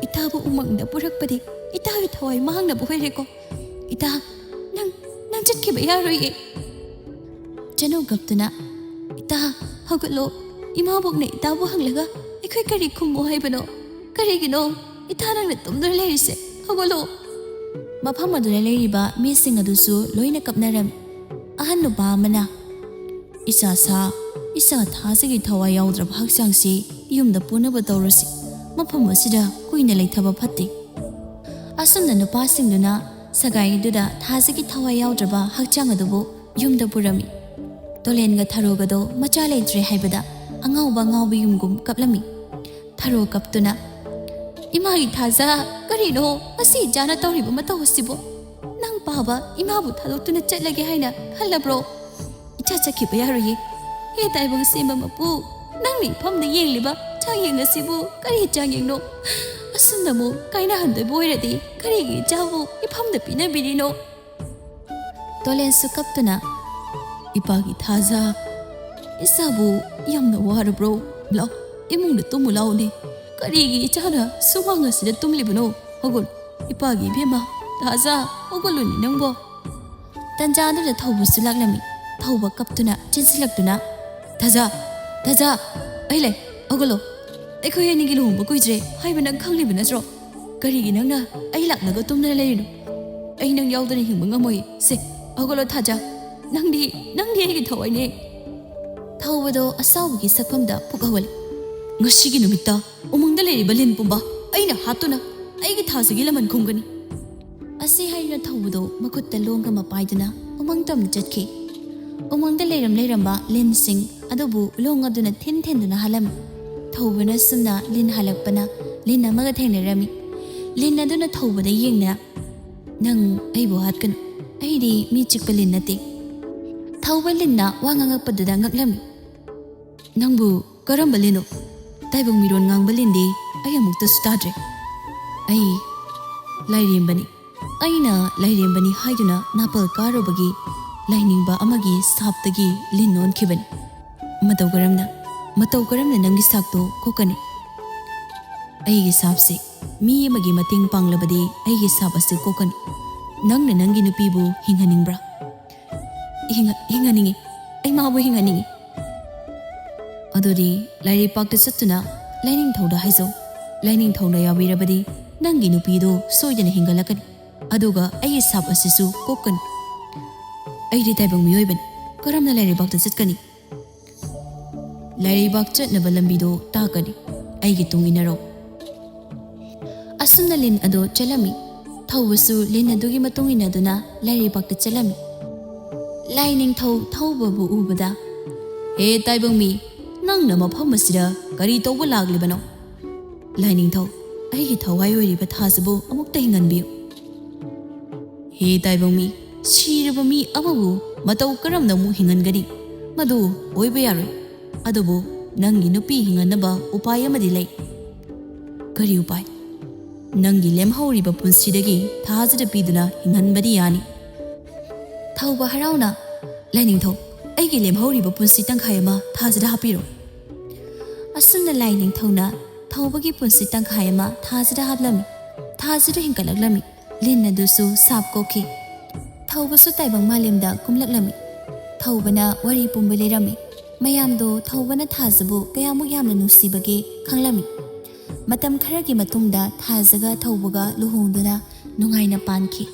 ꯏꯇꯥꯕꯨ ꯎꯃꯪꯗ ꯄꯨꯔꯛꯄꯗꯤ ꯏꯇꯥꯒꯤ ꯊꯋꯥꯏ ꯃꯥꯡꯅꯕ ꯑꯣꯏꯔꯦꯀꯣ꯫ ꯏꯇꯥ, ꯅꯪ, ꯅꯪ ꯆꯠꯈꯤꯕ ꯌꯥꯔꯣꯏꯌꯦ꯫ ꯆꯅꯨ ꯀꯞꯇꯨꯅ, "ꯏꯇꯥ, ꯍꯧꯒꯠꯂꯣ꯫ ꯏꯃꯥꯕꯣꯛꯅ ꯏꯇꯥꯕꯨ ꯍꯪꯂꯒ ꯑꯩꯈꯣꯏ ꯀꯔꯤ ꯈꯨꯝꯃꯣ ꯍꯥꯏꯕꯅꯣ? ꯀꯔꯤꯒꯤꯅꯣ ꯏꯇꯥ ꯅꯪꯅ ꯇꯨꯝꯗꯨꯅ ꯂꯩꯔꯤꯁꯦ? ꯍꯧꯒꯠꯂꯣ!" ꯃꯐꯝ ꯑꯗꯨꯗ ꯂꯩꯔꯤꯕ ꯃꯤꯁꯤꯡ ꯑꯗꯨꯁꯨ ꯂꯣꯏꯅ ꯀꯞꯅꯔꯝꯃꯤ꯫ ꯑꯍꯟ ꯅꯨꯄꯥ ꯑꯃꯅ, "ꯏꯆꯥ ꯁꯥ, ꯏꯆꯥ ꯊꯥꯖꯒꯤ ꯊꯋꯥꯏ ꯌꯥꯎꯗ꯭ꯔꯕ ꯍꯛꯆꯥꯡꯁꯤ ꯌꯨꯝꯗ ꯄꯨꯅꯕ ꯇꯧꯔꯁꯤ꯫ ꯃꯐꯝ ꯑꯁꯤꯗ ꯀꯨꯏꯅ ꯂꯩꯊꯕ ꯐꯠꯇꯦ꯫" ꯑꯁꯨꯝꯅ ꯅꯨꯄꯥꯁꯤꯡꯗꯨꯅ ꯁꯒꯥꯏꯗꯨꯗ ꯊꯥꯖꯒꯤ ꯊꯋꯥꯏ ꯌꯥꯎꯗ꯭ꯔꯕ ꯍꯛꯆꯥꯡ ꯑꯗꯨꯕꯨ ꯌꯨꯝꯗ ꯄꯨꯔꯝꯃꯤ꯫ ꯇꯣꯂꯦꯟꯒ ꯊꯔꯣꯒꯗꯣ ꯃꯆꯥ ꯂꯩꯇ꯭ꯔꯦ ꯍꯥꯏꯕꯗ ꯑꯉꯥꯎꯕ ꯑꯉꯥꯎꯕ ꯌꯨꯝꯒꯨꯝ ꯀꯞꯂꯝꯃꯤ꯫ ꯊꯔꯣ ꯀꯞꯇꯨꯅ, "ꯏꯃꯥꯒꯤ ꯊꯥꯖ, ꯀꯔꯤꯅꯣ ꯉꯁꯤ ꯏꯆꯥꯅ ꯇꯧꯔꯤꯕ ꯃꯇꯧ ꯑꯁꯤꯕꯨ? ꯅꯪ ꯄꯥꯕ ꯏꯃꯥꯕꯨ ꯊꯥꯗꯣꯛꯇꯨꯅ ꯆꯠꯂꯒꯦ ꯍꯥꯏꯅ ꯈꯜꯂꯕ꯭ꯔꯣ? ꯏꯆꯥ ꯆꯠꯈꯤꯕ ꯌꯥꯔꯣꯏꯌꯦ꯫ ꯍꯦ ꯇꯥꯏꯕꯪ ꯁꯦꯝꯕ ꯃꯄꯨ, ꯅꯪꯅ ꯏꯐꯝꯗ ꯌꯦꯡꯂꯤꯕ ꯆꯥꯡꯌꯦꯡ ꯑꯁꯤꯕꯨ ꯀꯔꯤ ꯆꯥꯡꯌꯦꯡꯅꯣ? ꯑꯁꯨꯝꯅ ꯑꯃꯨꯛ ꯀꯥꯏꯅꯍꯟꯗꯣꯏꯕ ꯑꯣꯏꯔꯗꯤ ꯀꯔꯤꯒꯤ ꯏꯆꯥꯕꯨ ꯏꯐꯝꯗ ꯄꯤꯅꯕꯤꯔꯤꯅꯣ?" ꯇꯣꯂꯦꯟꯁꯨ ꯀꯞꯇꯨꯅ, "ꯏꯄꯥꯒꯤ ꯊꯥꯖ, ꯏꯆꯥꯕꯨ ꯌꯥꯝꯅ ꯋꯥꯔꯕ꯭ꯔꯣ? ꯂꯥꯎ, ꯏꯃꯨꯡꯗ ꯇꯨꯝꯃꯨ ꯂꯥꯎꯅꯦ꯫ ꯀꯔꯤꯒꯤ ꯏꯆꯥꯅ ꯁꯨꯃꯥꯡ ꯑꯁꯤꯗ ꯇꯨꯝꯂꯤꯕꯅꯣ? ꯍꯧꯒꯠꯂꯨ, ꯏꯄꯥꯒꯤ ꯏꯕꯦꯝꯃ, ꯊꯥꯖ, ꯍꯧꯒꯠꯂꯨꯅꯦ ꯅꯪꯕꯣ꯫" ꯇꯟꯖꯥꯗꯨꯗ ꯊꯧꯕꯁꯨ ꯂꯥꯛꯂꯝꯃꯤ꯫ ꯊꯧꯕ ꯀꯞꯇꯨꯅ ꯆꯦꯟꯁꯤꯜꯂꯛꯇꯨꯅ, "ꯊꯥꯖ, ꯊꯥꯖ, ꯑꯩ ꯂꯩ, ꯍꯧꯒꯠꯂꯣ꯫ ꯑꯩꯈꯣꯏ ꯑꯅꯤꯒꯤ ꯂꯨꯍꯣꯡꯕ ꯀꯨꯏꯗ꯭ꯔꯦ ꯍꯥꯏꯕ ꯅꯪ ꯈꯪꯂꯤꯕ ꯅꯠꯇ꯭ꯔꯣ? ꯀꯔꯤꯒꯤ ꯅꯪꯅ ꯑꯩ ꯂꯥꯛꯂꯒ ꯇꯨꯝꯗꯅ ꯂꯩꯔꯤꯅꯣ? ꯑꯩ ꯅꯪ ꯌꯥꯎꯗꯅ ꯍꯤꯡꯕ ꯉꯝꯃꯣꯏ꯫ ꯁꯦ, ꯍꯧꯒꯠꯂꯣ ꯊꯥꯖ꯫ ꯅꯪꯗꯤ, ꯅꯪꯗꯤ ꯑꯩꯒꯤ ꯊꯋꯥꯏꯅꯦ꯫" ꯊꯧꯕꯗꯣ ꯑꯁꯥꯎꯕꯒꯤ ꯁꯛꯐꯝꯗ ꯄꯨꯛ ꯍꯧꯒꯠꯂꯤ꯫ "ꯉꯁꯤꯒꯤ ꯅꯨꯃꯤꯠꯇ ꯎꯃꯪꯗ ꯂꯩꯔꯤꯕ ꯂꯤꯟ ꯄꯨꯝꯕ ꯑꯩꯅ ꯍꯥꯠꯇꯨꯅ ꯑꯩꯒꯤ ꯊꯥꯖꯒꯤ ꯂꯃꯟ ꯈꯨꯝꯒꯅꯤ꯫" ꯑꯁꯤ ꯍꯥꯏꯗꯨꯅ ꯊꯧꯕꯗꯣ ꯃꯈꯨꯠꯇ ꯂꯣꯡ ꯑꯃ ꯄꯥꯏꯗꯨꯅ ꯎꯃꯪ ꯇꯝꯅ ꯆꯠꯈꯤ꯫ ꯎꯃꯪꯗ ꯂꯩꯔꯝ ꯂꯩꯔꯝꯕ ꯂꯤꯟꯁꯤꯡ ꯑꯗꯨꯕꯨ ꯂꯣꯡ ꯑꯗꯨꯅ ꯊꯤꯟ ꯊꯤꯟꯗꯨꯅ ꯍꯥꯠꯂꯝꯃꯤ꯫ ꯊꯧꯕꯅ ꯁꯨꯝꯅ ꯂꯤꯟ ꯍꯥꯠꯂꯛꯄꯅ ꯂꯤꯟ ꯑꯃꯒ ꯊꯦꯡꯅꯔꯝꯃꯤ꯫ ꯂꯤꯟ ꯑꯗꯨꯅ ꯊꯧꯕꯗ ꯌꯦꯡꯅ, "ꯅꯪ ꯑꯩꯕꯨ ꯍꯥꯠꯀꯅꯨ꯫ ꯑꯩꯗꯤ ꯃꯤ ꯆꯤꯛꯄ ꯂꯤꯟ ꯅꯠꯇꯦ꯫" ꯊꯧꯕ ꯂꯤꯟꯅ ꯋꯥ ꯉꯥꯡꯉꯛꯄꯗꯨꯗ ꯉꯛꯂꯝꯃꯤ꯫ "ꯅꯪꯕꯨ ꯀꯔꯝꯕ ꯂꯤꯟꯅꯣ? ꯇꯥꯏꯕꯪ ꯃꯤꯔꯣꯟ ꯉꯥꯡꯕ ꯂꯤꯟꯗꯤ ꯑꯩ ꯑꯃꯨꯛꯇꯁꯨ ꯇꯥꯗ꯭ꯔꯤ꯫" "ꯑꯩ ꯂꯥꯏꯔꯦꯝꯕꯅꯤ꯫ ꯑꯩꯅ ꯂꯥꯏꯔꯦꯝꯕꯅꯤ ꯍꯥꯏꯗꯨꯅ ꯅꯥꯄꯜ ꯀꯥꯔꯨꯕꯒꯤ ꯂꯥꯏꯅꯤꯡꯕ ꯑꯃꯒꯤ ꯁꯥꯞꯇꯒꯤ ꯂꯤꯟ ꯑꯣꯟꯈꯤꯕꯅꯤ꯫" ꯃꯇꯧ ꯀꯔꯝꯅ? ꯃꯇꯧ ꯀꯔꯝꯅ ꯅꯪꯒꯤ ꯁꯥꯞꯇꯣ ꯀꯣꯛꯀꯅꯤ? ꯑꯩꯒꯤ ꯁꯥꯞꯁꯦ ꯃꯤ ꯑꯃꯒꯤ ꯃꯇꯦꯡ ꯄꯥꯡꯂꯕꯗꯤ ꯑꯩꯒꯤ ꯁꯥꯞ ꯑꯁꯤ ꯀꯣꯛꯀꯅꯤ꯫ ꯅꯪꯅ ꯅꯪꯒꯤ ꯅꯨꯄꯤꯕꯨ ꯍꯤꯡꯍꯟꯅꯤꯡꯕ꯭ꯔꯥ? ꯍꯤꯡꯍ-, ꯍꯤꯡꯍꯟꯅꯤꯡꯉꯤ꯫ ꯑꯩ ꯃꯥꯕꯨ ꯍꯤꯡꯍꯟꯅꯤꯡꯉꯤ꯫ ꯑꯗꯨꯗꯤ ꯂꯥꯏꯔꯩꯄꯥꯛꯇ ꯆꯠꯇꯨꯅ ꯂꯥꯏꯅꯤꯡꯊꯧꯗ ꯍꯥꯏꯖꯧ꯫ ꯂꯥꯏꯅꯤꯡꯊꯧꯅ ꯌꯥꯕꯤꯔꯕꯗꯤ ꯅꯪꯒꯤ ꯅꯨꯄꯤꯗꯨ ꯁꯣꯏꯗꯅ ꯍꯤꯡꯒꯠꯂꯛꯀꯅꯤ꯫ ꯑꯗꯨꯒ ꯑꯩꯒꯤ ꯁꯥꯞ ꯑꯁꯤꯁꯨ ꯀꯣꯛꯀꯅꯤ꯫ ꯑꯩꯗꯤ ꯇꯥꯏꯕꯪ ꯃꯤꯑꯣꯏꯕꯅꯤ꯫ ꯀꯔꯝꯅ ꯂꯥꯏꯔꯩꯄꯥꯛꯇ ꯆꯠꯀꯅꯤ? ꯂꯥꯏꯔꯩꯕꯥꯛ ꯆꯠꯅꯕ ꯂꯝꯕꯤꯗꯨ ꯇꯥꯛꯀꯅꯤ꯫ ꯑꯩꯒꯤ ꯇꯨꯡ ꯏꯟꯅꯔꯣ꯫ ꯑꯁꯨꯝꯅ ꯂꯤꯟ ꯑꯗꯨ ꯆꯠꯂꯝꯃꯤ꯫ ꯊꯧꯕꯁꯨ ꯂꯤꯟ ꯑꯗꯨꯒꯤ ꯃꯇꯨꯡ ꯏꯟꯅꯗꯨꯅ ꯂꯥꯏꯔꯩꯕꯥꯛꯇ ꯆꯠꯂꯝꯃꯤ꯫ ꯂꯥꯏ ꯅꯤꯡꯊꯧ ꯊꯧꯕꯕꯨ ꯎꯕꯗ, "ꯍꯦ ꯇꯥꯏꯕꯪ ꯃꯤ, ꯅꯪꯅ ꯃꯐꯝ ꯑꯁꯤꯗ ꯀꯔꯤ ꯇꯧꯕ ꯂꯥꯛꯂꯤꯕꯅꯣ?" ꯂꯥꯏꯅꯤꯡꯊꯧ, "ꯑꯩꯒꯤ ꯊꯋꯥꯏ ꯑꯣꯏꯔꯤꯕ ꯊꯥꯁꯤꯕꯨ ꯑꯃꯨꯛꯇ ꯍꯤꯡꯍꯟꯕꯤꯌꯨ꯫" "ꯍꯦ ꯇꯥꯏꯕꯪ ꯃꯤ, ꯁꯤꯔꯕ ꯃꯤ ꯑꯃꯕꯨ ꯃꯇꯧ ꯀꯔꯝꯅ ꯑꯃꯨꯛ ꯍꯤꯡꯍꯟꯒꯅꯤ? ꯃꯗꯨ ꯑꯣꯏꯕ ꯌꯥꯔꯣꯏ꯫ ꯑꯗꯨꯕꯨ ꯅꯪꯒꯤ ꯅꯨꯄꯤ ꯍꯤꯡꯍꯟꯅꯕ ꯎꯄꯥꯏ ꯑꯃꯗꯤ ꯂꯩ꯫" "ꯀꯔꯤ ꯎꯄꯥꯏ?" "ꯅꯪꯒꯤ ꯂꯦꯝꯍꯧꯔꯤꯕ ꯄꯨꯟꯁꯤꯗꯒꯤ ꯊꯥꯁꯤꯗ ꯄꯤꯗꯨꯅ ꯍꯤꯡꯍꯟꯕꯗꯤ ꯌꯥꯅꯤ꯫" ꯊꯧꯕ ꯍꯔꯥꯎꯅ, "ꯂꯥꯏꯅꯤꯡꯊꯧ, ꯑꯩꯒꯤ ꯂꯦꯝꯍꯧꯔꯤꯕ ꯄꯨꯟꯁꯤ ꯇꯪꯈꯥꯏ ꯑꯃ ꯊꯥꯁꯤꯗ ꯍꯥꯞꯄꯤꯔꯣ꯫" ꯑꯁꯨꯝꯅ ꯂꯥꯏꯅꯤꯡꯊꯧꯅ ꯊꯧꯕꯒꯤ ꯄꯨꯟꯁꯤ ꯇꯪꯈꯥꯏ ꯑꯃ ꯊꯥꯁꯤꯗ ꯍꯥꯞꯂꯝꯃꯤ꯫ ꯊꯥꯁꯤꯗ ꯍꯤꯡꯒꯠꯂꯛꯂꯝꯃꯤ꯫ ꯂꯤꯟ ꯑꯗꯨꯁꯨ ꯁꯥꯞ ꯀꯣꯛꯈꯤ꯫ ꯊꯧꯕꯁꯨ ꯇꯥꯏꯕꯪ ꯃꯥꯂꯦꯝꯗ ꯀꯨꯝꯂꯛꯂꯝꯃꯤ꯫ ꯊꯧꯕꯅ ꯋꯥꯔꯤ ꯄꯨꯝꯕ ꯂꯤꯔꯝꯃꯤ꯫ ꯃꯌꯥꯝꯗꯣ ꯊꯧꯕꯅ ꯊꯥꯖꯕꯨ ꯀꯌꯥꯃꯨꯛ ꯌꯥꯝꯅ ꯅꯨꯡꯁꯤꯕꯒꯦ ꯈꯪꯂꯝꯃꯤ꯫ ꯃꯇꯝ ꯈꯔꯒꯤ ꯃꯇꯨꯡꯗ ꯊꯥꯖꯒ ꯊꯧꯕꯒ ꯂꯨꯍꯣꯡꯗꯨꯅ ꯅꯨꯡꯉꯥꯏꯅ ꯄꯥꯟꯈꯤ꯫